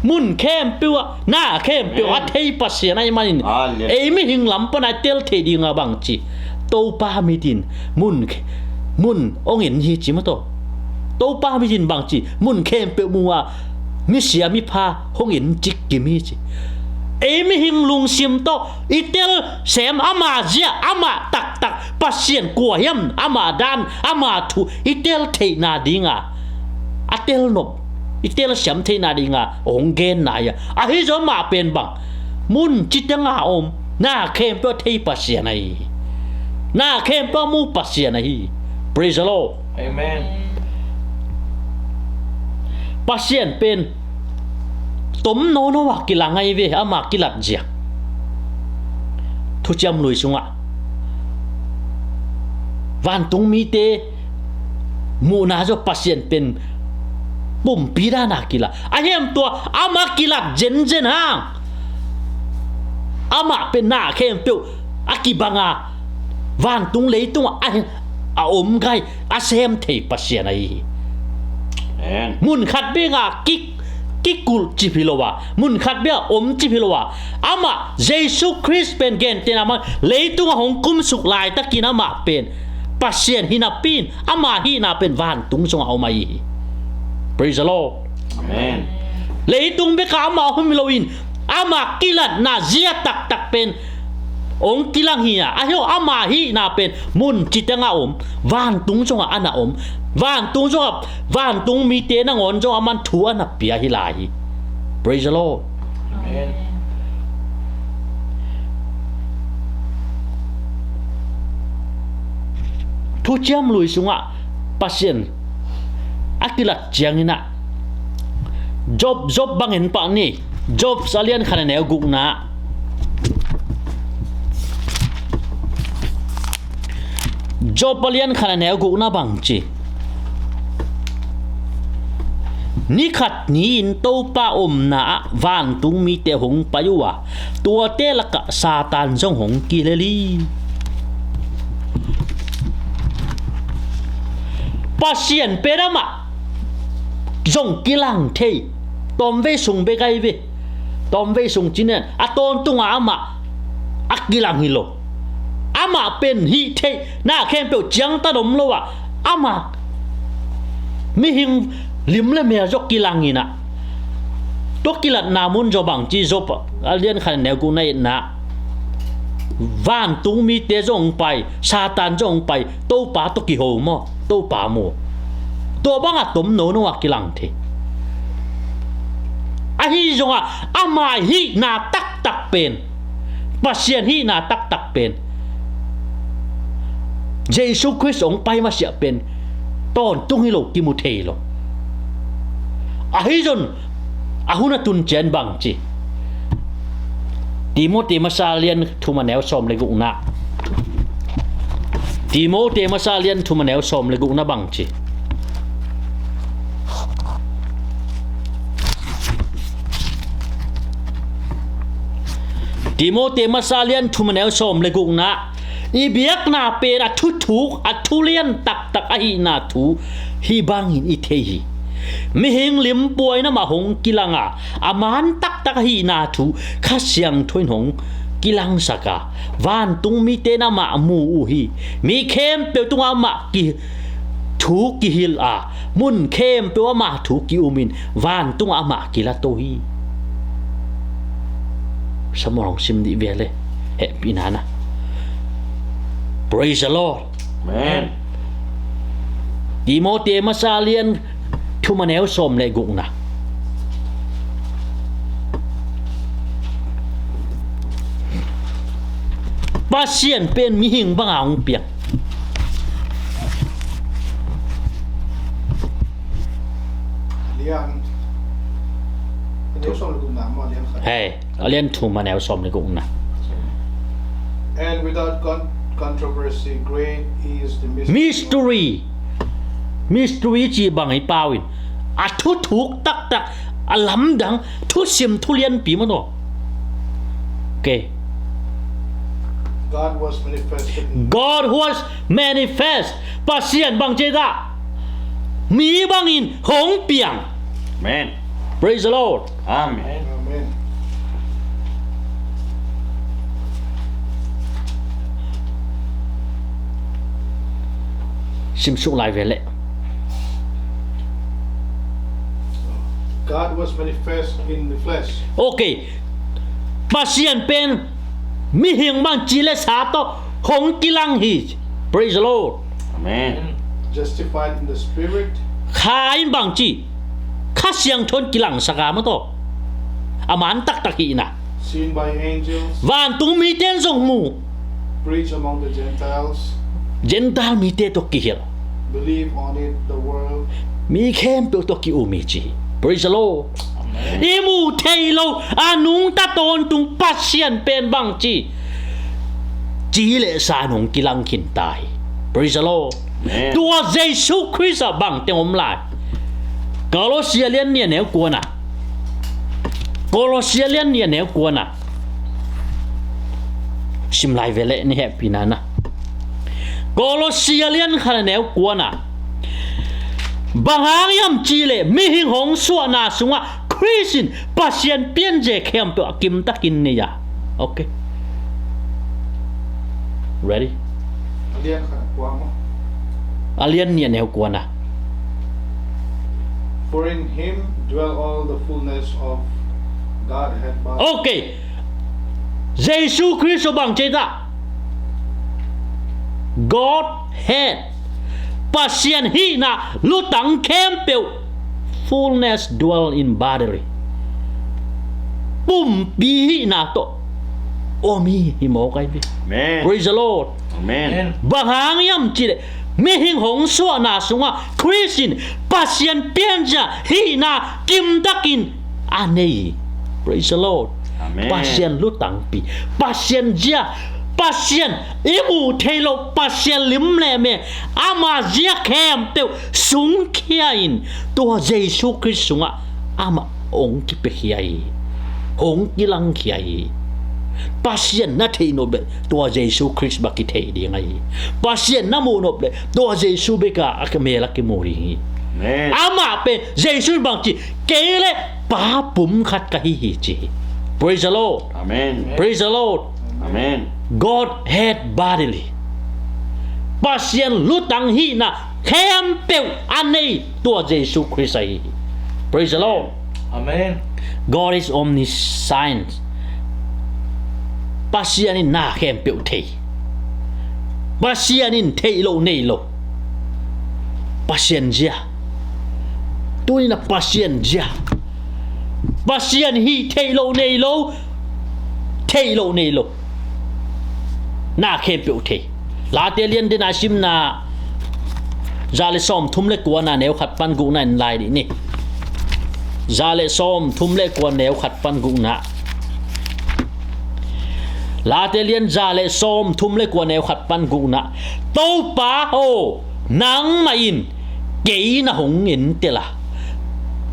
mun khempeuh ah, na khempeuh ah, amen, thei Pasian ahih manin, amen, ei mihing lam pan a i tel theih ding a bang ci, Topa mit in mun, mun hong en hi ci maw taw. Topa mit in bang ci, mun khempeuh mu a, misia mipha hong en cik kim hi ci. Ei mihing lungsim tawh i tel sem, ama zia, ama taktak, Pasian kua hiam, ama dan, ama thu i tel theihna ding a, a tel nop, i tel siam theihna ding a hong genna hi a. Ahi zong amah pen bang, mun ci teng a om, na khempeuh a thei Pasian ahi hi. Na khempeuh a mu Pasian ahi hi. Praise the Lord. Amen. Pasian pen tom nono a kilang ahi ve, ama kilat zia. Thuciam Lui sungah vantung mite muhna zaw Pasian pen pumpi dan a kilat. A hiam tua ama kilat zenzen hang, amah pen na khempeuh a kibang a, vantung leitungah a, a om gai, a sem thei Pasian ahi hi. Amen. Mun khat bek a ki, kikulh cip hi lo a, mun khat bek a om cip hi lo a, amah Jesu Khrist pen gentehna man leitungah hong kumsuk laitakin amah pen Pasian hi napi in, ama hihna pen vantung zongah om ahi hi. Praise the Lord. Amen. Leitung bek a ama om hi lo in, ama kilatna zia taktak pen hong kilang hi a, ahi zong ama hihna pen mun ci teng a om, vantung zongah a na om, vantung zongah, vantung mite nangawn zongah aman thu a na pia hi lai hi. Praise the Lord. Amen. Thuciam Lui sungah Pasian a kilat ciangin ah, Job, Job bangin pah ni. Job a lian khat a neu gukna. Job a lian khat a neu gukna bang ci. Ni khat ni-in Topa omna ah vantung mite hong pai uh a, tuate lakah Satan zong hong kihel hi. Pasian pen amah zong kilang thei. Tawmvei sung bek ahi ve. Tawmvei sung ci-in a tawntung a amah a kilang hi lo. Amah pen hih theihna khempeuh ciangtan om lo a, amah mihing lim le mel zaw kilang in ah, tua kilatna mun zaw bang ci, Job a lian khat a neu gukna, itna, vantung mite zong pai, Satan zong pai, Topa tawh kiho maw, Topa maw. Tua bangah tom nono a kilang thei. Ahi zongah ama hihna taktak pen, Pasian hihna taktak pen, Jesu Khrist hong pai masiah pen tawntung hi lo, kimu thei lo. Ahi zong a hun a tun ciang bang ci. Timoti masa lian thum a neu sawm le gukna. Timoti masa lian thum a neu sawm le gukna bang ci. Timoti masa lian thum a neu sawm le gukna. I biakna pen a thuthuk, a thulian taktak ahihna thu hih bangin i thei hi. Mihing limpuai namah hong kilang a, a man taktak ahihna thu Kha Siangtho in hong kilangsak a, vantung mite namah mu uh hi. Mi khempeuh tungah amah ki, thu kihilh a, mun khempeuh amah thu ki-um in, vantungah amah kilato hi. Samuel hong sim dih ve le, hehpihna na. Praise the Lord. Amen. Timoti masa lian thum a neu sawm le gukna. Pasian pen mihing banga hong piang. Lian. Hei, a lian thum a neu sawm le gukna. And without con-, controversy, great is the mystery. Mystery. Mystery ci bang hi pau in. A thuthuk taktak, a lamdang, thusim thulianpi maw taw. Okay. God was manifested in God was manifest. Pasian bang ci ta. mi bangin hong piang. Amen. Praise the Lord. Amen. Amen. Simsuk lai ve leh. God was manifest in the flesh. Okay. Pasian pen mihing bang ci le sa tawh hong kilang hi. Praise the Lord. Amen. Justified in the Spirit. Kha in bang ci, Kha Siangtho in kilangsak a, maw taw. A man taktak hihna. Seen by angels. Vantung mite in zong mu. Preach among the Gentiles. Gentile mite tawh kihilh. Believe on it, the world. Mi khempeuh tawh ki-um hi ci. Praise the Lord. Amen. I mu thei lo, a nungta tawntung Pasian pen bang ci, ci le sa in hong kilang khin ta hi. Praise the Lord. Amen. Tua Jesu Khrist ah bang teng om lai? Kolosia lian nih a neu kuana. Kolosia lian nih a neu kuana. Sim lai ve leh ni hehpihna na. Kolosia lian khat a neu kuana. Bang hang hiam ci leh mihing hong suahna sungah Khrist in Pasian pianzia khempeuh a kimtakin nei a. Okay. Ready? A lian khat a kua maw? A lian nih a neu kuana. For in him dwell all the fullness of Godhead bodily. Okay. Jesu Khrist bang ci ta? Godhead. Pasian hihna lutang khempeuh. Fullness dwell in bodily. Pumpi hihna tawh om hi, hi mawk ahi hi. Amen. Praise the Lord. Amen. Amen. Bang hang hiam ci leh mihing hong suahna sungah Khrist in Pasian pianzia hihna kimtakin a nei hi. Praise the Lord. Amen. Pasian lutangpi, Pasian zia, Pasian i mu thei lo, Pasian lim le me, ama zia khempeuh sungkhia in tua Jesu Khrist sungah amah hong kipiakhia hi. Hong kilangkhia hi. Pasian na theih nop leh tua Jesu Khrist bek kithei ding ahi hi. Pasian na muh nop leh tua Jesu bek a mel a kimu ding hi. Amen. Amah pen Jesu in bang ci, kei le Pa pum khat ka hi hi ci hi. Praise the Lord. Amen. Praise the Lord. Amen. Godhead bodily. Pasian lutang hihna khempeuh a nei tua Jesu Khrist ahi hi. Praise the Lord. Amen. God is omniscient. Pasian in na khempeuh thei. Pasian in theih loh nei lo. Pasian zia. Tuni-in a Pasian zia. Pasian hih theih loh nei lo. Theih loh nei lo. Na khempeuh thei. Late lian dena simna za le sawmthum le kuana neu khat pan gukna en lai dih ni. Za le sawmthum le kua neu khat pan gukna. Late lian za le sawmthum le kua neu khat pan gukna. Topa aw, nangmah in kei na hong entel a,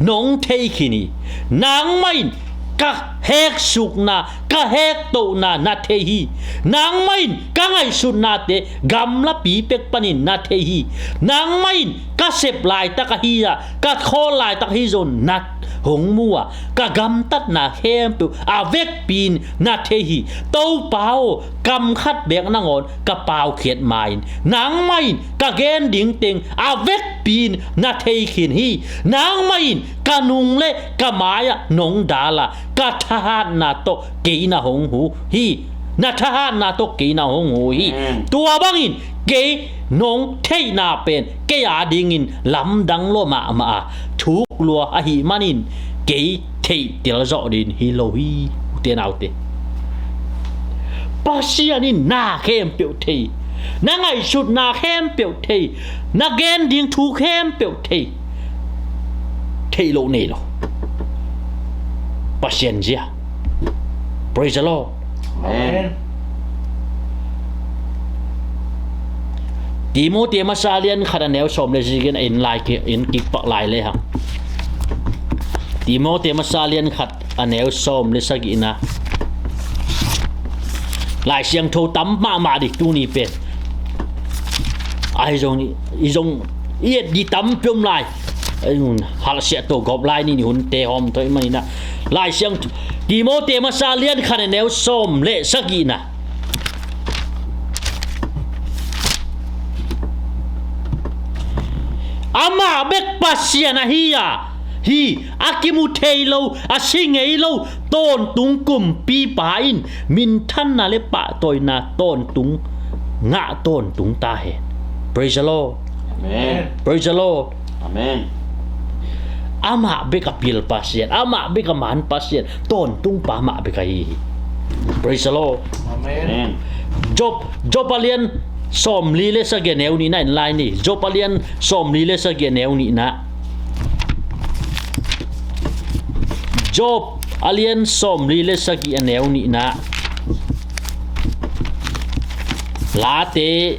nong thei khin hi. Nangmah in ka heksukna, ka hektohna na thei hi. Nangmah in ka ngaihsutnate gamlapi pek panin na thei hi. Nangmah in ka sep laitak ahi a, ka khawl laitak ahi zong na hong mu a, ka gamtatna khempeuh a vekpi-in na thei hi. Topa aw, kam khat beek nangawn ka paukhiat ma-in, nangmah in ka gen ding teng a vekpi-in na thei khin hi. Nangmah in ka nung le ka mai-ah nong dal a, ka thahatna tawh kei na hong hu hi. Na thahatna tawh kei na hong hu hi. Amen. Tua bangin kei nong theihna pen kei adingin lamdang lua mahmah a, thuk lua ahih manin kei theih telzawh ding hi lo hi. Ute naute, Pasian in na khempeuh thei, na ngaihsutna khempeuh thei, na gen ding thu khempeuh thei. Theih loh nei lo. Pasian zia. Praise the Lord. Amen. Timoti masa lian khat a neu sawm le sagih in lai ki, in kik pak lai le hang. Timoti masa lian khat a neu sawm le sagihna. Lai Siangtho tam mahmah dih tuni pen. Ahi zong, i zong I et di tampi om lai. Ei, hun halsiah tawh gawp lai ni, ni hunte hawm tawh i maninah. Lai Siang Timote masa lian khat a neu sawm le sagihna. Amah bek Pasian ahi a, hi a kimu thei lo, a si ngei lo, tawntung kumpipa in minthanna le pahtawina tawntung ngah tawntung ta hen. Praise the Lord. Amen. Praise the Lord. Amen. Amah bek a pil Pasian, amah bek a man Pasian, tawntungpa amah bek ahi hi. Praise the Lord. Amen. Job, Job a lian sawmli le sagih a neu nihna en lai ni. Job a lian sawmli le sagih a neu nihna. Job a lian sawmli le sagih a neu nihna. Late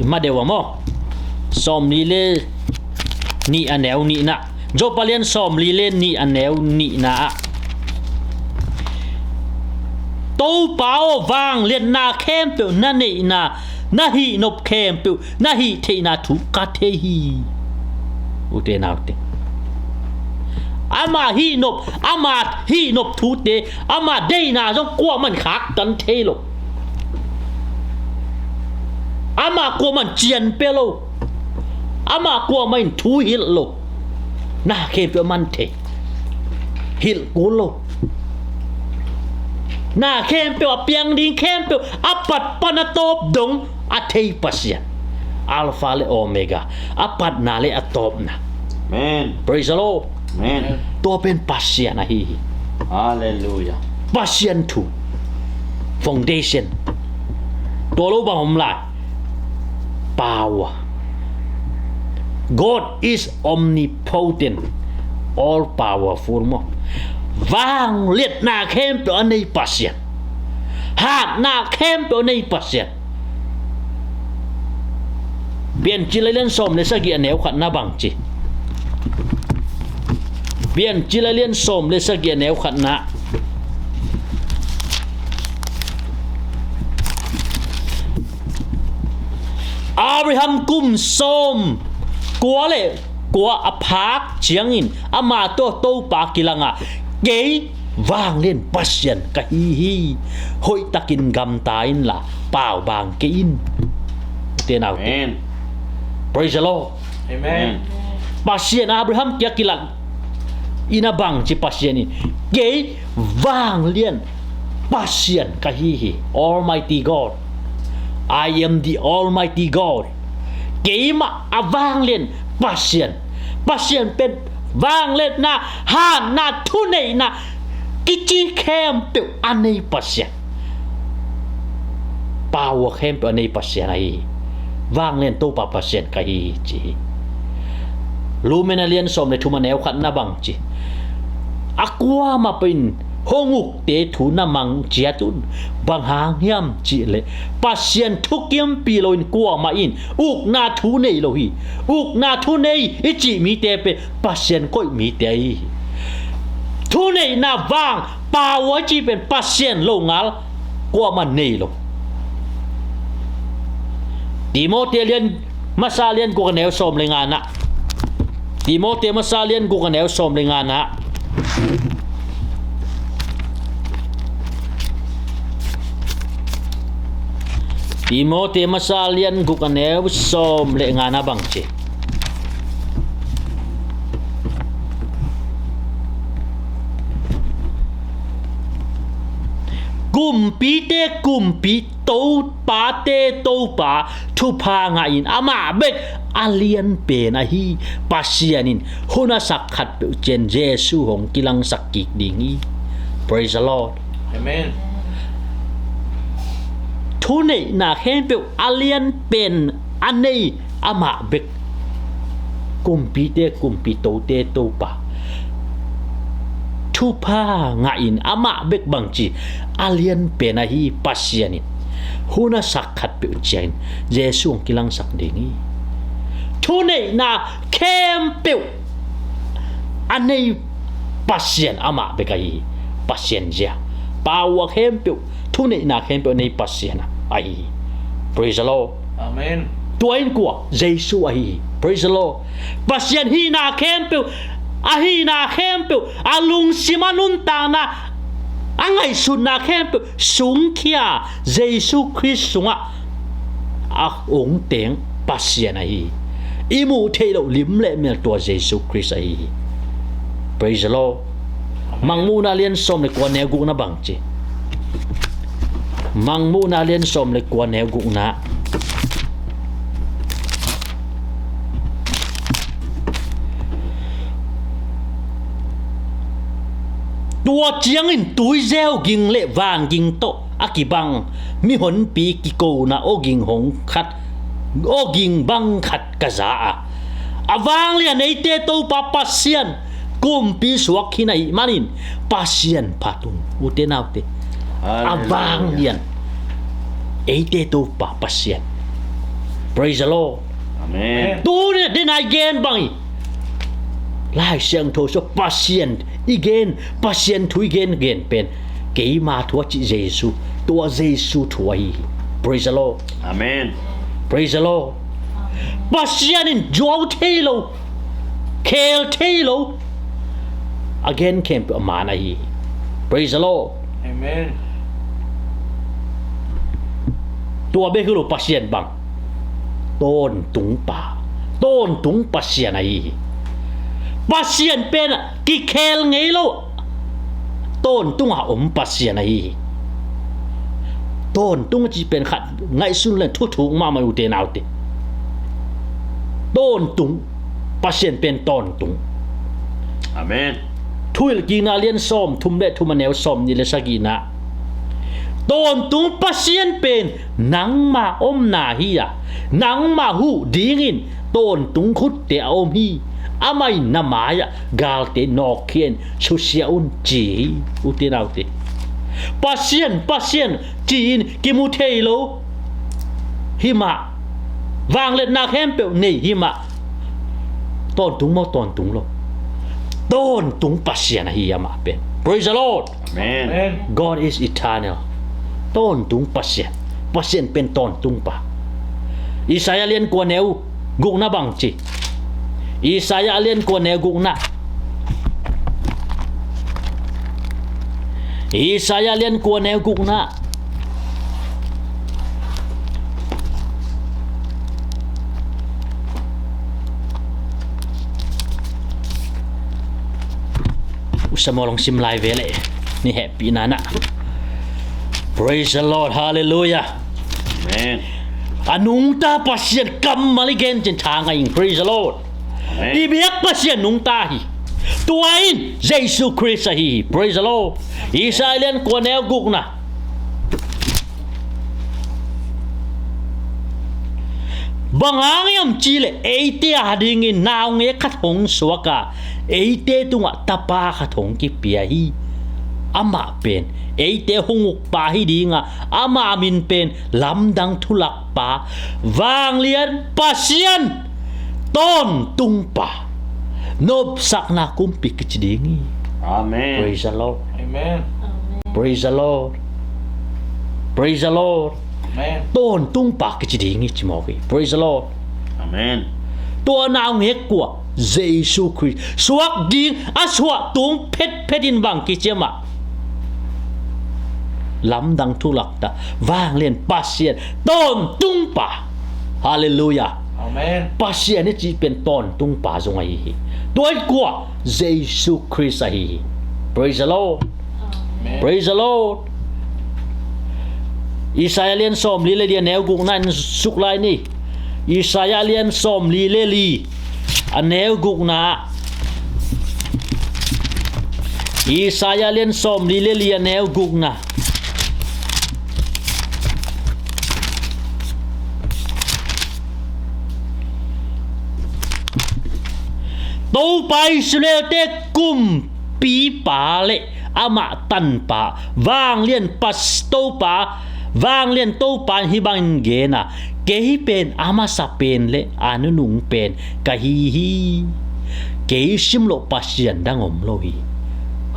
ma deuh a maw? Sawmli le nih a neu nihna. Job a lian sawmli le nih a neu nihna ah, Topa aw, vangliatna khempeuh na neihna, na hihnop khempeuh na hih theihna thu ka thei hi. Ute naute, ama hihnop, ama hihnop thute, ama deihna zong kuaman khaktan thei lo. Ama kuaman cian pia lo. Ama kuamah in thu hilh lo. Na khempeuh a man thei, hilh kul lo. Na khempeuh, a piang ding khempeuh, a pat pan a tawp dong a thei Pasian. Alpha le Omega, a patna le a tawpna. Amen. Praise the Lord. Amen. Tua pen Pasian ahi hi. Hallelujah. Pasian thu, foundation. Tua lo bang om lai? Power. God is omnipotent, all powerful maw. Vangliatna khempeuh a nei Pasian, hatna khempeuh a nei Pasian. Piancil a lian sawm le sagih a neu khatna bang ci? Piancil a lian sawm le sagih a neu khatna. Abraham kum sawm kua le kua a phak ciangin ama tawh Topa kilanga, kei vanglian Pasian ka hi hi. Hoihtakin gamta inla, paubang kei in. Te naute. Amen. Praise the Lord. Amen. Pasian Abraham kiang kilat in a bang ci Pasian in, kei vanglian Pasian ka hi hi. Almighty God. I am the Almighty God. Keimah a vanglian Pasian. Pasian pen vangliatna, hatna, thuneihna kici khempeuh a nei Pasian. Power khempeuh a nei Pasian ahi hi. Vanglian Topa Pasian ka hi hi ci hi. Lumen a lian sawm le thum a neu khatna bang ci? A kuamah pen hong ukte thu na mang ciat un. Bang hang hiam cih leh Pasian thukimpih loin kuamah in ukna thu nei lo hi. Ukna thu nei i cih mite pen Pasian koih mite ahi hi. Thuneihna vang, power i cih pen Pasian longal kuamah nei lo. Timote lian masa lian guk a neu sawm le ngana. Timote masa lian guk a neu sawm le ngana. Timote masa lian guk a neu sawm le ngana bang ci? Kumpite kumpi, Topate Topa, thupha ngah in, amah bek a lian pen ahi Pasian in hun a sak khat peuh ciang Jesu hong kilangsak kik ding hi. Praise the Lord. Amen. Thuneihna khempeuh a lian pen a nei amah bek, kumpite kumpi, Tote Topa, thupha ngah in, amah bek bang ci a lian pen ahi Pasian in hun a sak khat peuh ciangin Jesu hong kilangsak ding hi. Thuneihna khempeuh a nei Pasian amah bek ahi hi. Pasian zia, power khempeuh, thuneihna khempeuh a nei Pasian ahi hi. Praise the Lord. Amen. Tua in kua? Jesu ahi hi. Praise the Lord. Pasian hihna khempeuh, a hihna khempeuh, a lungsim, a nuntakna, a ngaihsutna khempeuh sungkhia Jesu Khrist sungah a ong teng Pasian ahi hi. I muh theih loh lim le mel tua Jesu Khrist ahi hi. Praise the Lord. Mangmuhna lian sawm le kua neu gukna bang ci? Mangmuhna lian sawm le kua neu gukna. Tua ciangin tuizeu ging le vanging tawh a kibang mihonpi kikona awging hong khat, awging bang khat ka za a, a vanglian eite Topa Pasian kumpi suak khin ahih manin Pasian phat ung, ute naute. A Hallelujah. Vanglian eite Topa Pasian. Praise the Lord. Amen. Tuni a den a i gen bang hi. Lai Siangtho sua Pasian i gen, Pasian thu i gen gen pen keima thu a cih Jesu, tua Jesu thu ahi hi. Praise the Lord. Amen. Praise the Lord. Pasian in zuau thei lo, khel thei lo a gen khempeuh a man ahi hi. Praise the Lord. Amen. Tua bek hi lo, Pasian bang tawntung pa, tawntung Pasian ahi hi. Pasian pen kikhel ngei lo, tawntung a om Pasian ahi hi. Tawntung a cih pen khat ngaihsun le thuthuk mahmah, ute naute. Tawntung, Pasian pen tawntung. Amen. Thuhilhkikna lian sawm thum le thum a neu sawm nih le sagihna. Tawntung Pasian pen nangma omna hi a, nangma huh dingin tawntung khutte a om hi. Amah in na mai-ah galte nawkkhia in susia un, ci hi, ute naute. Pasian, Pasian ci-in kimu thei lo hi mah, vangliatna khempeuh nei hi mah, tawntung maw? Tawntung lo. Tawntung Pasian ahi amah pen. Praise the Lord. Amen. Amen. God is eternal. Tawntung Pasian. Pasian pen tawntung pa. Isaiah lian kua neu gukna bang ci? Isaiah lian kua neu gukna. Isaiah lian kua neu gukna. Usa maw, long sim lai ve leh, ni hehpihna na. Praise the Lord. Hallelujah. Amen. A nungta Pasian kammal i gen cin tha ngai ing. Praise the Lord. Amen. I biak Pasian nungta hi. Tua in Jesu Khrist ahi hi. Praise the Lord. Isaiah lian kua neu gukna. Bang hang hiam cih leh eite adingin naungek khat hong suak a, eite tungah tapa khat hong kipia hi. Amah pen eite hong ukpa hi ding a, ama min pen Lamdang Thulakpa, Vanglian Pasian, Tawntungpa, Nopsakna Kumpi kici ding hi. Amen. Praise the Lord. Amen. Praise the Lord. Praise the Lord. Amen. Tawntungpa kici ding hi, ci mawk hi. Praise the Lord. Amen. Tua naungek kua? Jesu Khrist. Suak ding a suah tung phetphet in bang kici hiam ah? Lamdang Thulakpa, Vanglian Pasian, Tawntungpa. Hallelujah. Amen. Pasian i cih pen Tawntungpa zong ahi hi. Tua in kua? Jesu Khrist ahi hi. Praise the Lord. Amen. Praise the Lord. Isaiah lian sawmli le li a neu gukna in suk lai ni. Isaiah lian sawmli le li a neu gukna. Isaiah lian sawmli le li a neu gukna. Topa Israelte kumpipa le amah tanpa, Vanglian Pas-, Topa, Vanglian Topa in hih bangin gen a, kei pen a masa pen le a nunung pen ka hi hi. Kei sim loh Pasian dang om lo hi.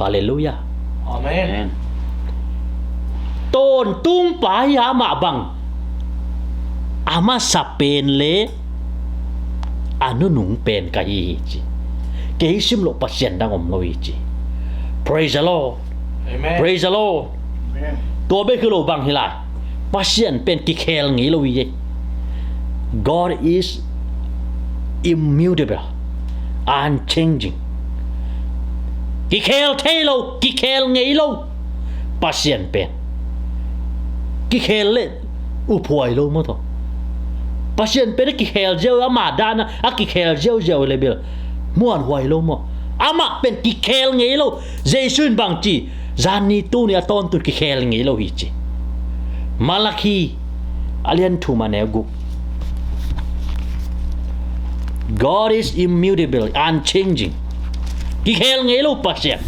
Hallelujah. Amen. Amen. Tawntungpa hi a, amah bang A masa pen le a nunung pen ka hi hi ci. Kei sim loh Pasian dang om lo hi ci. Praise the Lord. Amen. Praise the Lord. Amen. Tua bek hi lo, bang hi lai, Pasian pen kikhel ngei lo hi. God is immutable, unchanging. Kikhel thei lo, kikhel ngei lo. Pasian pen kikhel le uphuai lo maw tawh. Pasian pen a kikhel ziau, ama dan a kikhel ziauziau le bel muanhuai lo maw. Amah pen kikhel ngei lo. Jesu in bang ci, zanni tuni a tawntun kikhel ngei lo hi ci. Malakhi a lian thum a neu guk. God is immutable, unchanging. Kikhel ngei lo Pasian.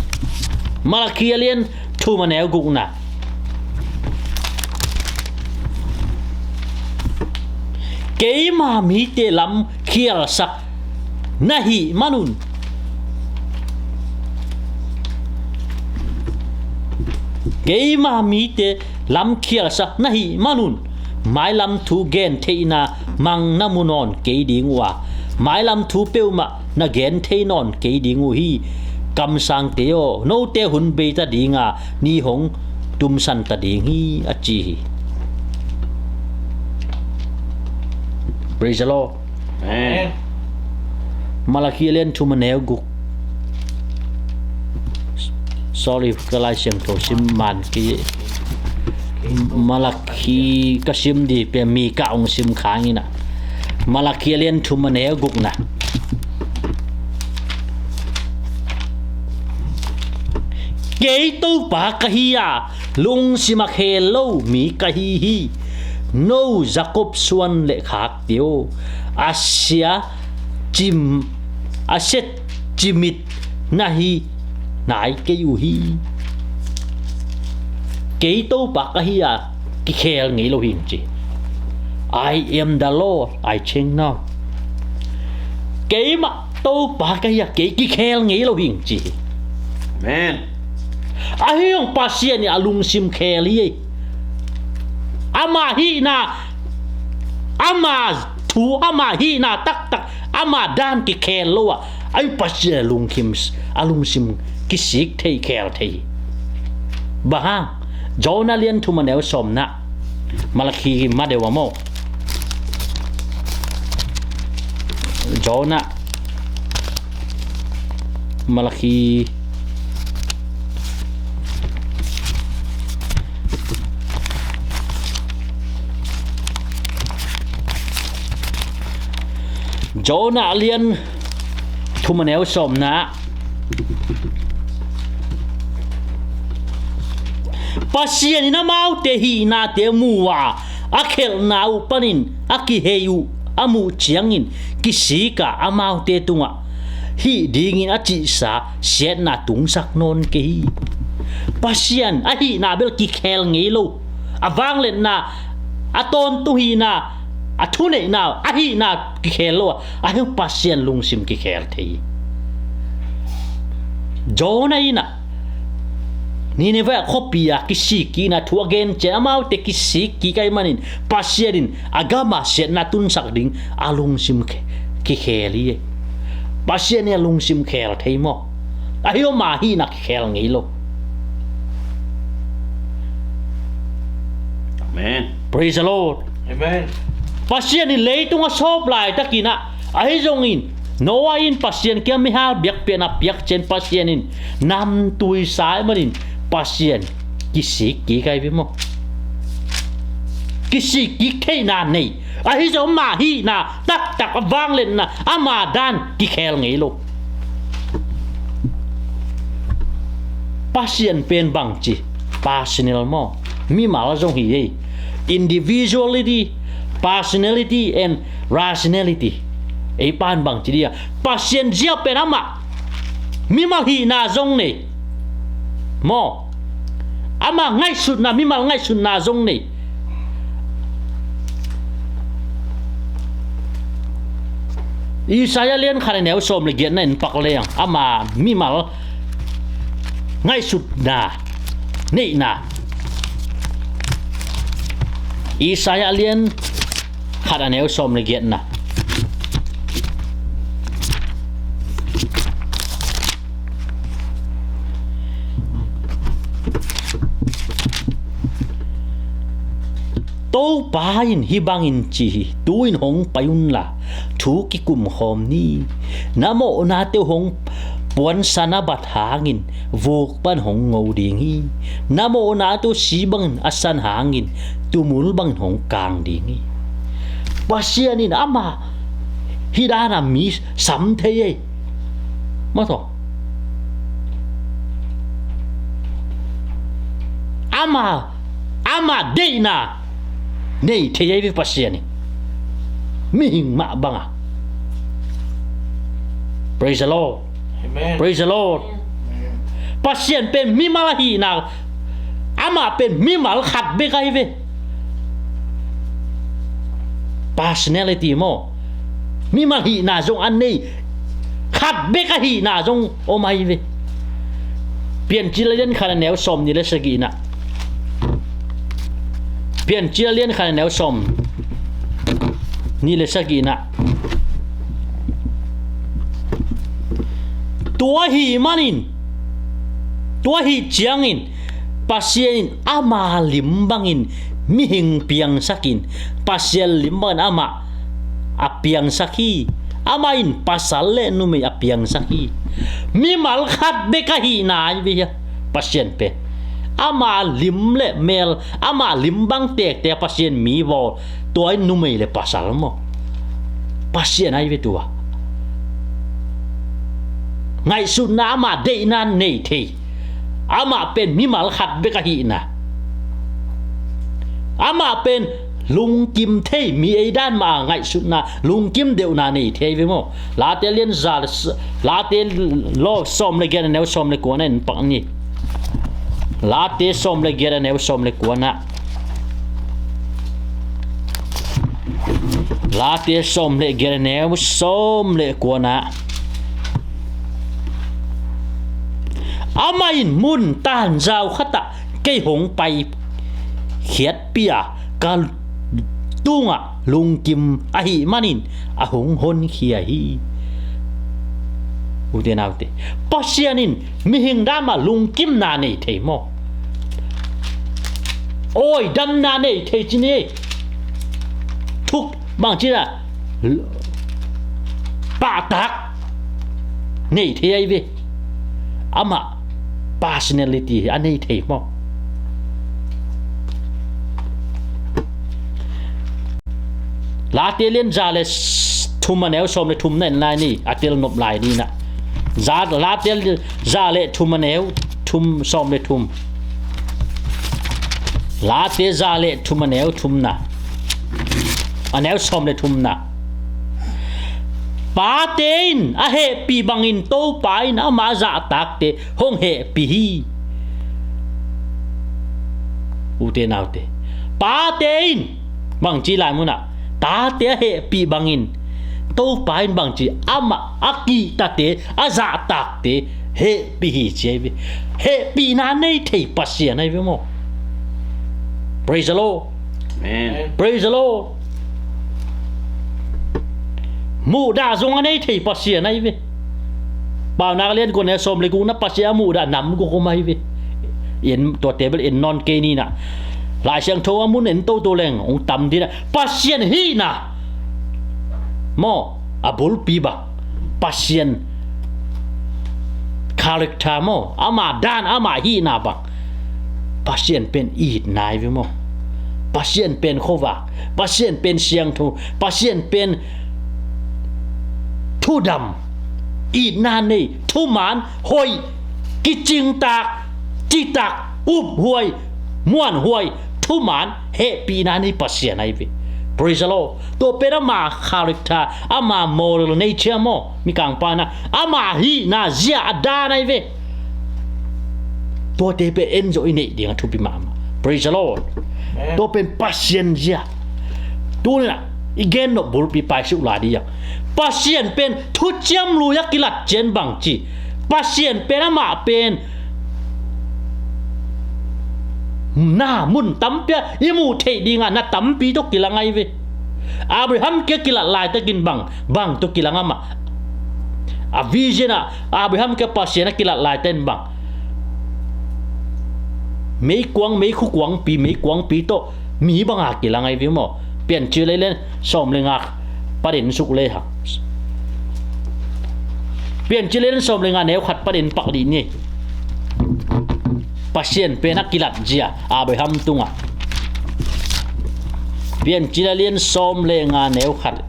Malakhi a lian thum a neu gukna. Keima mite lam khialsak na hih manun, keima mite lam khialsak na hih manun, mailam thu gen theihna mang na mu nawn kei ding uh a, mailam thu peuhmah na gen thei nawn kei ding uh hi. Kamsangte aw, note hun bei ta ding a, ni hong tumsan ta ding hi, a ci hi. Praise the Lord. Amen. Malakhi a lian thum a neu guk. Sorry, ka Lai Siangtho sim man ki. Malakhi ka sim di pia, Mika hong sim khang ina. Malakhi a lian thum a neu gukna. Kei Topa ka hi a, lungsim a khel lo mi ka hi hi. No Jakob suan le khakte aw, a sia cim, a sia cimit na hi nai kei uh hi. Kei Topa ka hi a, kikhel ngei lo hi ci. I am the Lord, I change not. Keimah Topa ka hi a, kei kikhel ngei lo hi ci. Amen. Ahi zong Pasian in a lungsim khel hi. Ama hihna, ama thu, ama hihna taktak, ama dan kikhel lo a, ahi Pasian a lungkim, a lungsim kisik thei, khel thei. Bang hang? Jonah lian thum a neu sawmna. Malakhi ma deuh a maw. Jonah. Malakhi. Jonah lian thum a neu sawmna. Pasian in amaute hihnate mu a, a khelhna uh panin a kihei uh a muh ciangin kisik a, amaute tungah hih dingin a cihsa siatna tungsak nawn kei hi. Pasian a hihna bel kikhel ngei lo. A vangliatna, a tawntung hihna, a thuneihna, a hihna kikhel lo a, ahi zong Pasian lungsim kikhel thei hi. Jonah in a Nineveh khuapi a kisik kikna thu a gen ciang amaute kisik kik ahih manin Pasian in a gam a siatna tunsak ding a lungsim ki-, kikhel hi. Pasian in a lungsim khel thei maw. Ahi zong ama hihna kikhel ngei lo. Amen. Praise the Lord. Amen. Pasian in leitung a sawp laitakin a, ahi zongin Noah in Pasian kiang meihal biakpiakna piak ciang Pasian in namtui sa ahih manin Pasian kisik kik ahi ve maw. Kisik kik theihna nei. Ahi zong ama hihna taktak a vangliatna ama dan kikhel ngei lo. Pasian pen bangci, personal maw. Mimal zong hi ei. Individuality, personality and rationality. Ei pan bangci dia. Pasian zia pen amah mimal hihna zong nei. Maw. Ama ngaihsutna, mimal ngaihsutna zong nei. Isaiah lian khat a neu sawm le giatna in pak leng ama mimal ngaihsutna neihna. Isaiah lian khat a neu sawm le giatna. Topa in hih bangin ci hi, tu-in hong pai unla, thu kikum khawm ni. Na mawhnate uh hong puansan a bat hangin vuk pan hong ngo ding hi. Na mawhnate uh si bangin a san hangin tumul bangin hong kang ding hi. Pasian in ama hih dana mi sam thei ei. Maw thaw. Ama, ama deihna nei thei ei ve Pasian in. Mihing mah banga. Praise the Lord. Amen. Praise the Lord. Amen. Pasian pen mimal ahihna, amah pen mimal khat bek ahi ve. Personality maw. Mimal hihna zong a nei, khat bek ahihna zong om ahi ve. Piancil a lian khat a neu sawm nih le sagihna. Piancil a lian khat a neu sawm nih le sagihna. Tua ahih manin, tua ahih ciangin Pasian in ama lim bangin mihing piangsakin, Pasian lim bangin amah a piangsak hi. Amah in pasal le numei a piangsak hi. Mimal khat bek ahihna ahi ve hia. Pasian pen ama lim le mel, ama lim bang tektek Pasian mi bawl, tua in numei le pasal maw. Pasian ahi ve tua. Ngaihsutna ama deihna nei thei. Amah pen mimal khat bek ahihna. Amah pen lungkim thei, mi ei dan mah a ngaihsutna, lungkim deuhna nei thei ve maw. Late lian za le s-, Late law sawm le giat a neu sawm le kuana en pak ni. Late sawm le giat a neu sawm le kuana. Late sawm le giat a neu sawm le kuana. Amah in mun tanzau khatah kei hong pai khiatpih a, ka tungah lungkim ahih manin a hong honkhia hi. Ute naute, Pasian in mihing dan mah lungkimna nei thei maw. Awi damna nei thei ci ni. Thuk bangci a pahtak nei thei ahi ve. Amah personality a nei thei maw. Late lian za le s-, thum a neu sawm le thum na en lai ni, a tel nop lai ni na. Za, Late za le thum a neu thum, sawm le thum. Late za le thum a neu thumna. A neu sawm le thumna. Pate in a hehpih bangin Topa in ama zahtakte hong hehpih hi. Ute naute, pate in bangci lai munah tate a hehpih bangin Topa in bangci amah a kihtate, a zahtakte hehpih hi ci ahi ve. Hehpihna nei thei Pasian ahi ve maw. Praise the Lord. Amen. Praise the Lord. Muhdah zong a nei thei Pasian ahi ve. Paunak lian kua neu sawm le gukna, Pasian a muhdah nam guk om ahi ve. En, tua table en nawn kei ni na. Lai Siangtho a mun en toto leng hong tam ding na. Pasian hihna maw, a bulpi bang, Pasian character maw, ama dan, ama hihna bang, Pasian pen itna ahi ve maw. Pasian pen khuavak, Pasian pen siangtho, Pasian pen thudam, itna nei, thuman, hoih, kicingtak, citak, uphuai, muanhuai, thuman, hehpihna nei Pasian ahi ve. Praise the Lord. Tua pen ama character, ama moral nature maw, mikangpa na, ama hihna zia a dan ahi ve. Tuate pen en zawh i neih ding a thupi mahmah. Praise the Lord. Amen. Tua pen Pasian zia. Tuni na i gen nop bulpi paisuk lai ding a, Pasian pen thuciam lui a kilat cian bangci, Pasian pen amah pen na mun tampi a i muh theih ding a na tampi tawh kilang ahi ve. Abraham kiang kilat laitakin bang, bang tawh kilang amah? A vision ah Abraham kiang Pasian a kilat laitakin bang? Meikuang, meikhu kuangpi, meikuangpi tawh mi banga kilang ahi ve maw? Piancil a lian sawm le nga panin suk le hang. Piancil a lian sawm le nga neu khat panin pak dih ni. Pasian pen a kilat zia Abraham tungah. Piancil a lian sawm le nga neu khat.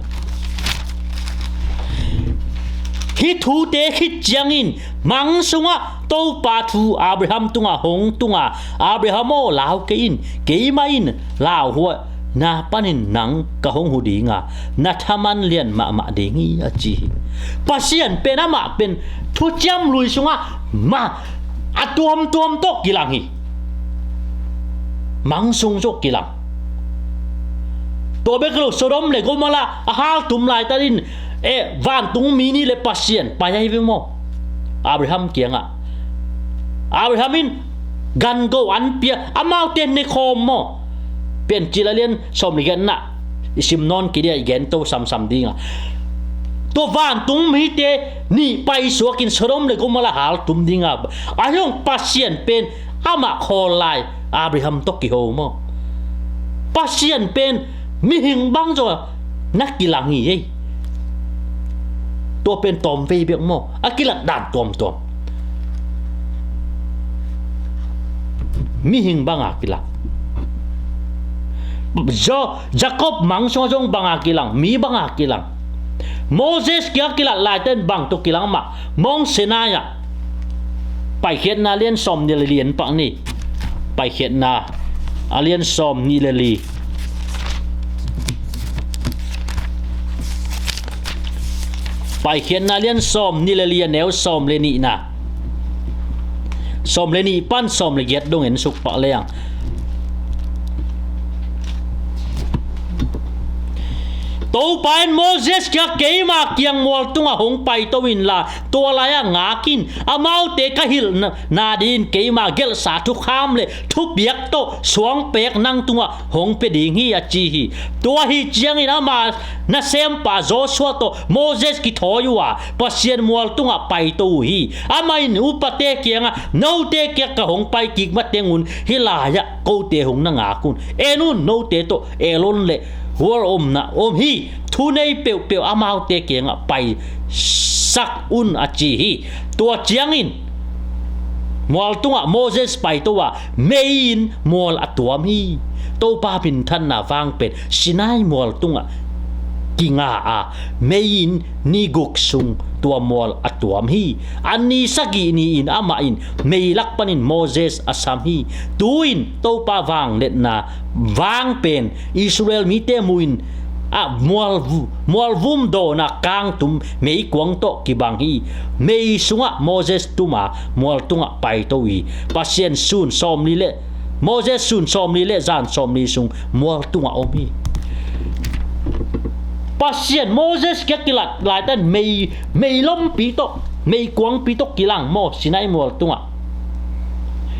Hih thute khit ciangin mang sungah Topa thu Abraham tungah hong tunga, Abraham aw, lau kei in, keimah in lauhuai na panin nang ka hong hu dinga, na thaman lian mahmah ding hi, a ci hi. Pasian pen amah pen thuciam lui sungah ma a tuamtuam tawh kilang hi. Mang sung tawh kilang. Tua bek lo, Sodom le Gomorrah a haltum laitakin, eh, vantung mi nih le Pasian pai ahi ve maw? Abraham kiangah. Abraham in gan go an pia, amaute ne khawm maw? Piancil a lian sawm le giatna i sim nawn kei dia, i gen to samsam dinga. Tua vantung mite nih paisuakin Sodom le Gomorrah haltum dinga. Ahi zong Pasian pen amah khawl lai Abraham tawh kiho maw? Pasian pen mihing bang zaw na kilang hi ei. Tua pen tawmvei bek maw? A kilat dan tuamtuam. Mihing banga kilang. Jo-, Jacob mang sungah zong banga kilang, mi banga kilang. Moses kiang kilat laitakin bang tawh kilang mah? Mount Sinai ah. Paikhiatna lian sawm nih le li en pak ni. Paikhiatna a lian sawm nih le li. Paikhiatna lian sawm nih le li a neu sawm le nihna. Sawm le nih pan sawm le giat dong en suk pak leng. Topa in Moses kiang, keima kiang mual tungah hong paito inla, tua lai-ah ngak in, amaute ka hilhna dingin keima gelhsa thukham le thupiak tawh suangpek nang tungah hong pia ding hi, a ci hi. Tua hi ciangin ama nasempa Joshua tawh Moses kithawi uh a, Pasian mual tungah paito uh hi. Amah in upate kiangah, note kiang ka hong pai kik mateng un, hih lai-ah kote hong na ngak un. En un, note tawh Aaron le Hur omna om hi. Thunei peuhpeuh amaute kiangah paisak un, a ci hi. Tua ciangin mual tungah Moses paito a, mei in mual a tuam hi. Topa minthanna vang pen Sinai mual tungah kinga a, mei in ni guk sung tua mual a tuam hi. A ni sagih ni-in amah in meilak panin Moses a sam hi. Tu-in Topa vangliatna vang pen Israel mite mu-in a mual vu-, mualvum dawna kangtum meikuang tawh kibang hi. Mei sungah Moses tuma mual tungah paito hi. Pasian sun sawmli le, Moses sun sawmli le zan sawmli sung mual tungah om hi. Pasian Moses kiang kilat laitan mei, meilompi tawh, meikuangpi tawh kilang maw, Sinai mual tungah.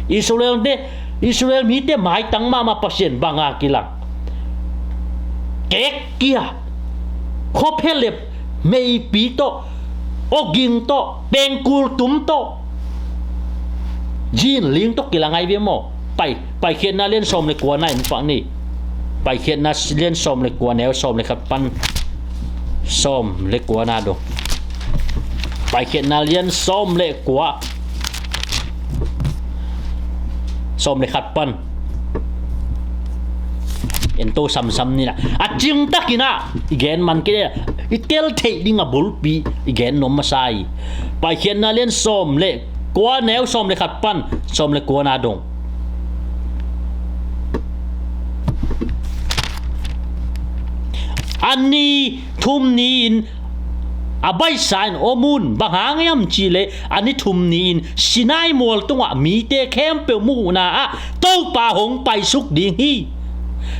Israel ne, Israel mite maitang mahmah Pasian banga kilang. Kekkia, khuaphelep, meipi tawh, awging tawh, pengkul tum tawh, zinling tawh kilang ahi ve maw? Pai, Paikhiatna lian sawm le kuana en pak ni. Paikhiatna lian sawm le kua, neu sawm le khat pan sawm le kuana dong. Paikhiatna lian sawm le kua, sawm le khat pan en to samsam ni na. A cingtakin ah i gen man kei, i tel theih ding a bulpi i gen nuam masa hi. Paikhiatna lian sawm le kua, neu sawm le khat pan sawm le kuana dong. A ni thum ni-in a baihsa in om un. Bang hang hiam cihleh, a ni thum ni-in Sinai mual tungah mite khempeuh muhna ah Topa hong paisuk ding hi.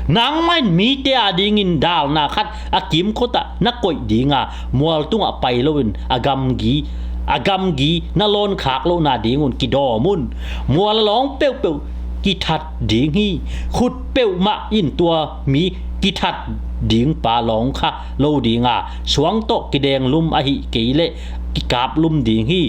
Nangmah in mite adingin dalna khat a kimkhot ah na koih dinga, mual tungah pai loin a gamgi, a gamgi na lawnkhak lohna dingun kidawm un. Mual a lawng peuhpeuh kithat ding hi. Khut peuhmah in tua mi kithat ding pa lawng kha lo ding a, suang tawh kidenglum ahih kei leh kikaplum ding hi.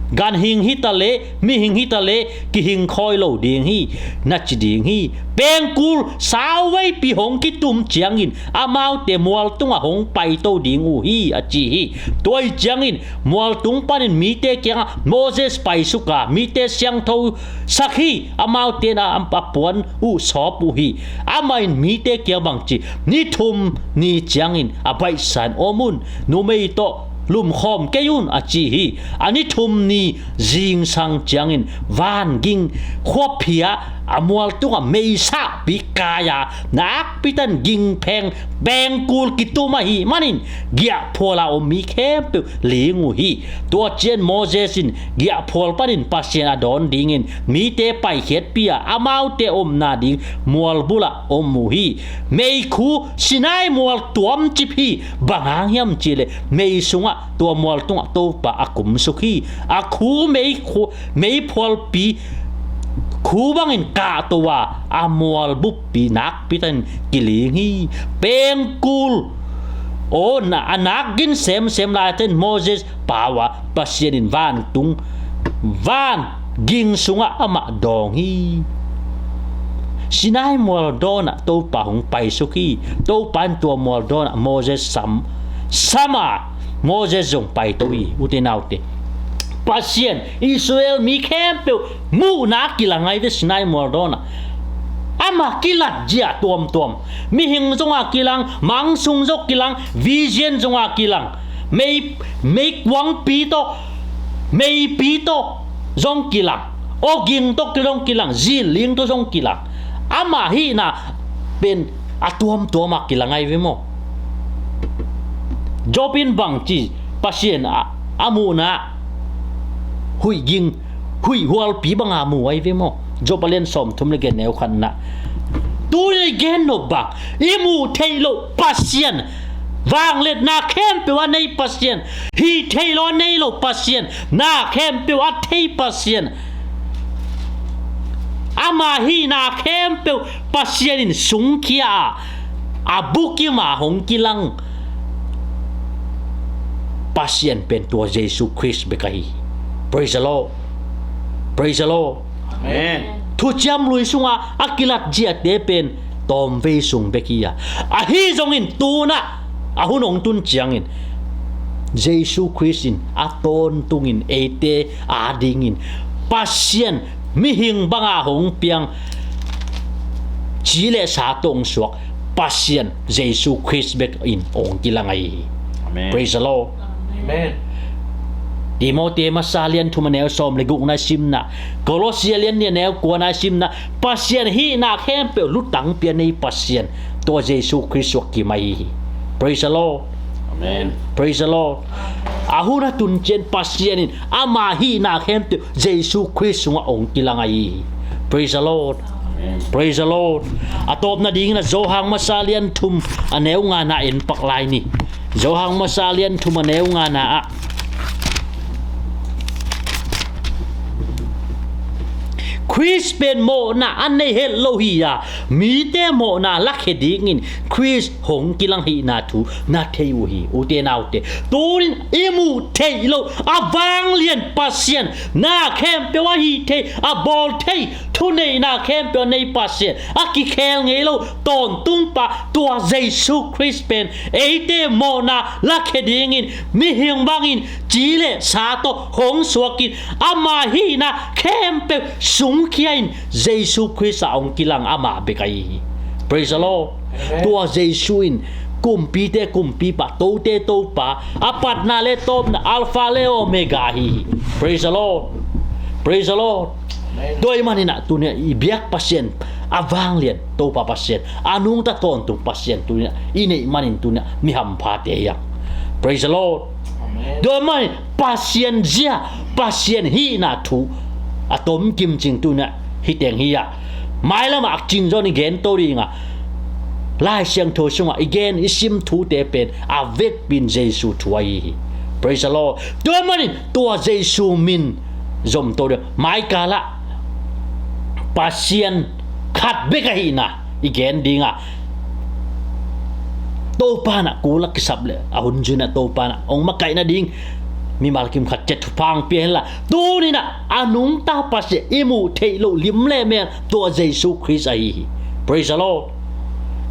Ganhing hi ta leh, mihing hi ta leh, kihingkhawi lo ding hi, na ci ding hi. Pengkul sauveipi hong kitum ciangin amaute mual tungah hong paito ding uh hi, a ci hi. Tua ahih ciangin mual tung panin mite kiangah Moses paisuk a, mite siangtho sak hi, amaute in a, a puan uh sawp uh hi. Amah in mite kiang bang ci, ni thum ni ciangin a baihsa-in om un, numei tawh lumkhawm kei un, a ci hi. A ni thum ni zingsang ciangin van ging, khuaphia, a mual tungah meisahpi kai a, nakpi takin gingpheng pengkul kitum ahih manin giahphual a om mi khempeuh ling uh hi. Tua ciang Moses in giahphual panin Pasian a dawn dingin mite paikhiatpih a, amaute omna ding mual bulah om uh hi. Meikhu Sinai mual tuamcip hi. Bang hang hiam cih leh mei sungah, tua mual tungah Topa a kumsuk hi. A khu meikhu, meiphualpi khu bangin kahto a, a mual buppi nakpi takin kiling hi. Pengkul aw, na, a nak gin semsem lai-in Moses pau a, Pasian in vantung, van ging sungah amah dawng hi. Sinai mual dawnah Topa hong paisuk hi. Topa in tua mual dawnah Moses sam, sam a, Moses zong paito hi. Ute naute, Pasian Israel mi khempeuh muhna kilang ahi ve Sinai mual dawnah. Ama kilat zia tuamtuam, mihing zong a kilang, mangsung zong kilang, vision zong a kilang, mei, meikuangpi tawh, meipi tawh zong kilang, awging tawh zong kilang, zilling tawh zong kilang. Ama hihna pen a tuamtuam a kilang ahi ve maw? Job in bang ci, Pasian a, a muhna huih ging, huih hualpi banga mu ahi ve maw? Job a lian sawmthum le giat, neu khatna. Tuni i gen nop bang, i muh theih loh Pasian, vangliatna khempeuh a nei Pasian, hih theih loh a nei loh Pasian, na khempeuh a thei Pasian, ama hihna khempeuh Pasian in sungkhia a, a bukim a hong kilang Pasian pen tua Jesu Khrist bek ahi. Praise the Lord. Praise the Lord. Amen. Thuciam Lui sunga a kilat ziate pen tawmvei sung bek hi a, ahi zongin tunah a hun hong tun ciangin Jesu Khrist in a tawntungin eite adingin Pasian mihing banga hong piang, ci le sa tawh hong suak Pasian Jesu Khrist bek in hong kilang ahi hi. Amen. Praise the Lord. Amen. Timoti masa lian thum a neu sawm le gukna i simna, Kolosia lian nih a neu kuana i simna, Pasian hihna khempeuh lutang pia nei Pasian, tua Jesu Khrist suak kim ahi hi. Praise the Lord. Amen. Praise the Lord. A hun a tun ciang Pasian in ama hihna khempeuh Jesu Khrist sungah hong kilang ahi hi. Praise the Lord. Amen. Praise the Lord. A tawpna dingin a Johan masa lian thum a neu ngana en pak lai ni. Johan masa lian thum a neu ngana ah, Khrist pen mawhna a nei het lo hi a, mite mawhna lakhia dingin Khrist hong kilang hihna thu na thei uh hi. Ute naute, tunin i muh theih loh a vanglian Pasian, na khempeuh a hih thei, a bawl thei, thuneihna khempeuh a nei Pasian, a kikhel ngei lo tawntung pa tua Jesu Khrist pen eite mawhna lakhia dingin mihing bangin ci le sa tawh hong suakin ama hihna khempeuh sungkhia in Jesu Khrist ah hong kilang ama bek ahi hi. Praise the Lord. Amen. Tua Jesu in kumpite kumpipa, tote topa, a patna le tawpna, Alpha le Omega ahi hi. Praise the Lord. Praise the Lord. Amen. Tua ahih manin ah tuni-ah i biak Pasian a vanglian Topa Pasian, a nungta tawntung Pasian tuni-ah i neih manin tuni-ah mi hamphate hi hang. Praise the Lord. Amen. Tua ahih manin Pasian zia, Pasian hihna thu a tomkim cing tuni-ah hi teng hi a, mailam ah cing zaw in i gen to ding a, Lai Siangtho sungah i gen i sim thute pen a vekpi in Jesu thu ahi hi. Praise the Lord. Tua ahih manin tua Jesu min zom to ding. Maikal ah Pasian khat bek ahihna i gen ding a, Topa in ah kul a kisap leh a hun zui in ah Topa in ah hong makaih nading mimal kim khat ciat thupha hong pia hen la, tuni in ah a nungta Pasian i muh theih loh lim le mel tua Jesu Khrist ahi hi. Praise the Lord.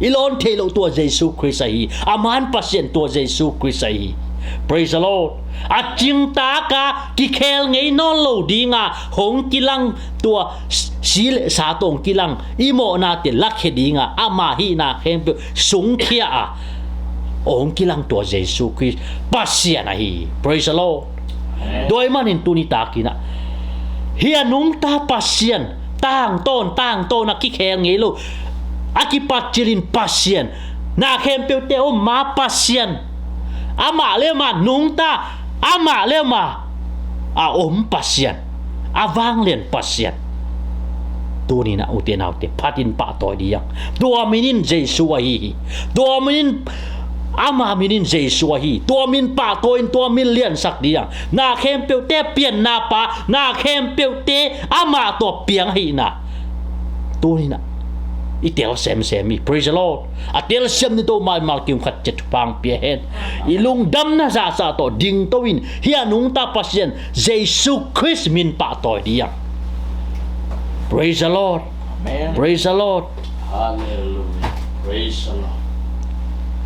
I lawn theih loh tua Jesu Khrist ahi hi. A man Pasian tua Jesu Khrist ahi hi. Praise the Lord. A cingtak a kikhel ngei nawn lo ding a hong kilang tua si le sa tawh hong kilang i mawhnate lakhia ding a ama hihna khempeuh sungkhia a hong kilang tua Jesu Khrist Pasian ahi hi. Praise the Lord. Tua ahih manin tuni tak in ah hih a nungta Pasian, tangtawn tangtawn a kikhel ngei lo, a kipat cilin Pasian, na khempeuhte om ma Pasian, amah le amah nungta, amah le amah a om Pasian, a vanglian Pasian. Tuni in ah ute naute, phatin pahtawi ding. Tua min in Jesu ahi hi. Tua min in, ama min in Jesu ahi hi. Tua min pahtawi in tua min liansak ding. Na khempeuhte pianna pa, na khempeuhte amah tawh piang ahihna tuni in ah i tel semsem hi. Praise the Lord. A telsiam ni Topa in mimal kim khat ciat thupha hong pia hen. I lungdamna zahzah tawh dingto in hih a nungta Pasian Jesu Khrist min pahtawi ding. Praise the Lord. Amen. Praise the Lord. Hallelujah. Praise the Lord.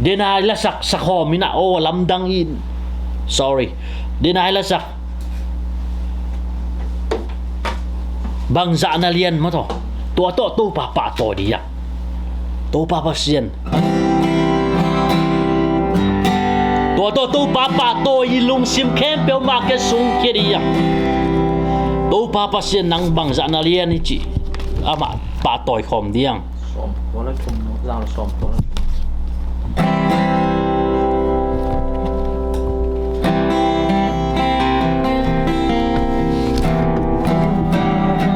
Denai lasak sakhawm in ah, oh, lamdang in. Sorry. Denai lasak bangzah na lian maw taw. Tua tawh Topa pahtawi ding. Topa Pasian, tua tawh Topa pahtawi, i lungsim khempeuh mah ke sungkhia ding. Topa Pasian, nang bangzah na lian hi cih amah pahtawi khawm ding. Sawm tua le thum, zang le sawm tua le thum.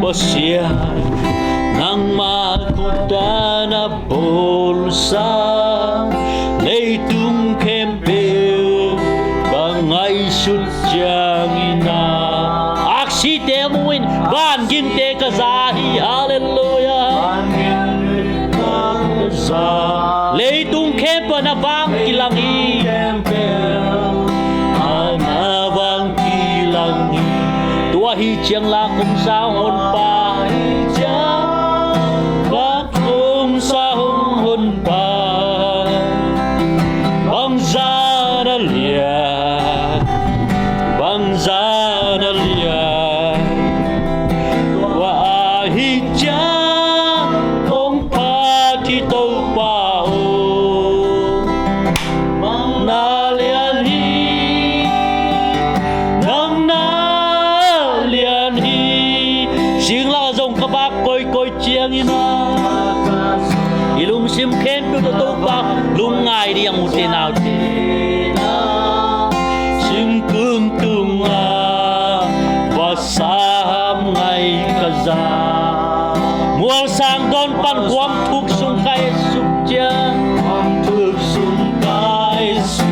Pasian, nangmah khut a na bawlsa, leitung khempeuh ka ngaihsut ciangin a, aksite mu in, van gingte ka za hi. Halleluiah. Leitung khempeuh na vang kilang hi. Tua hi ciang la kong sa hong honpa, kong sa hong honpa. Bangzah na lian, bangzah na lian, tua ahi ciang kong phat hi Topa aw. Nang na lian hi, nang na lian hi. Singlamteh zong ka vak koikoi ciangin a, i lungsim khempeuh tawh Topa lungngai ding, ute naute. Singkung tungah vasam ngai ka za, mualsang dawn pan kuam thuk sung ka et suk ciang, kuam thuk sung ka et suk,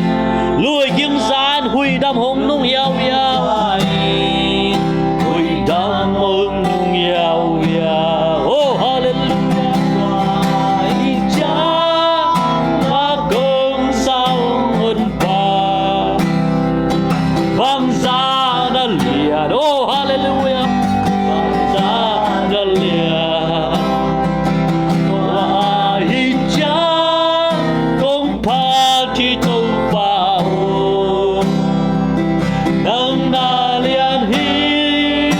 lui ging zan huidam hong nung hiauhiau. Huidam hong nung hiauhiau. Oh, halleluiah. Tua hi ciang a kong sa hong honpa, bangzah na lian. Oh, halleluiah. Bangzah na lian, tua hi ciang kong phat hi Topa aw. Nang na lian hi,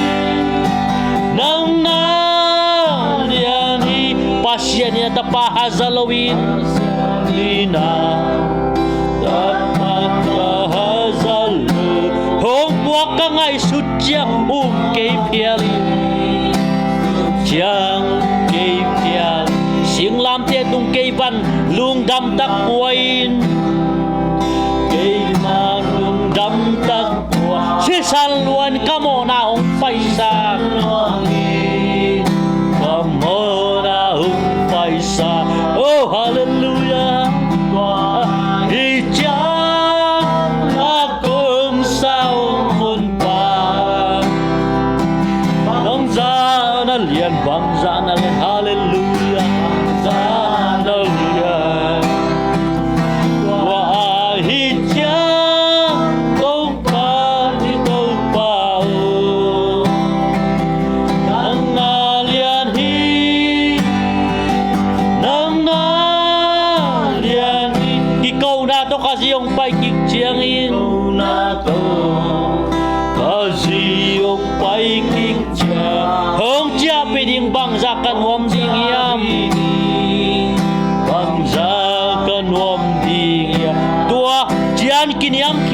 nang na lian hi. Pasian in a tapa haza loin, Pasian in a tapa haza lo, hong puak ka ngaihsut ciang um kei phial in, ciang kei phial. Singlamteh tung kei van lungdam tak pua in, keima lungdam tak pua. Sisan luan ka mawhna hong paisa, ka mawhna hong paisa. Oh, halleluiah. Tua hi ciang a kong sa hong honpa,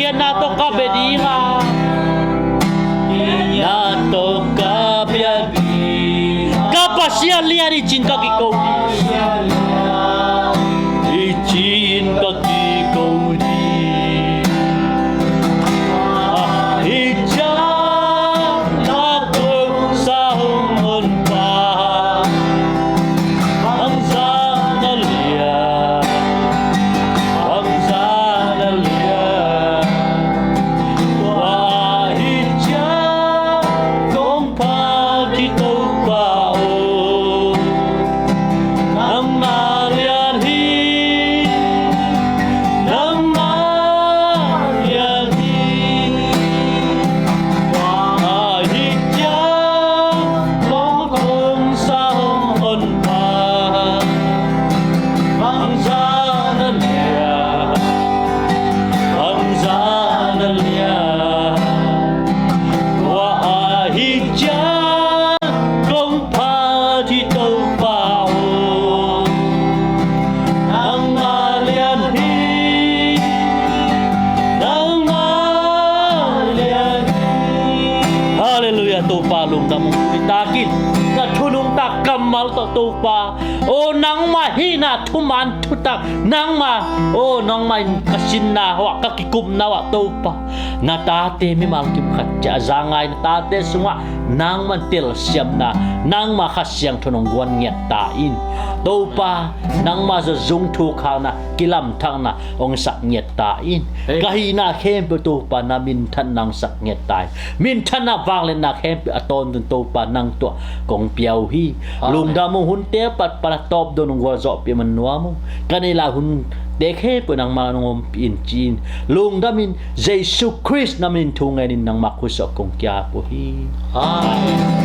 Na tawh ka bia ding a, na tawh ka bia ding a, ka Pasian lian hi ci-in ka kiko ding. Hi ci-in ka kiko ding. Ahi ciang na tawh sa hong honpa, bangzah na lian, bangzah na lian. Tua hi ciang kong phat hi Topa aw, nangmah lian hi, nangmah lian hi. Tua hi ciang kong, kong sa hong honpa, bangzah na lian, bangzah na lian. Tua ahi ciang kong phat hi Topa aw, nangmah lian hi, nangmah lian hi. Halleluiah, Topa lungdam ung. Nitak in na thu nungta kammal tawh Topa aw, nangmah hihna thuman thutak, nangmah aw, nangmah in ka sinna uah, ka kikupna uah Topa, na tate mimal kim khat ciah a za ngai na tate sungah nangmah in telsiamna, nangmah Kha Siangtho in hong guan ngiat ta in. Topa, nangmah zawzung thukhakna, kilamthakna hong sak ngiat ta in. Amen. Ka hihna khempeuh Topa na minthanna hong sak ngiat ta in. Minthanna vangliatna khempeuh a tawntung Topa nang tungah kong pia uh hi. Amen. Lungdam ung. Hunte apat pan a tawp dong hong gualzawhpih man nuam ung. Ka neih lai hunte khempeuh nangmah hong ompih in ci-in lungdam in, Jesu Khrist na min thu ngen in nangmah khut sungah kong ki-ap uh hi. Amen.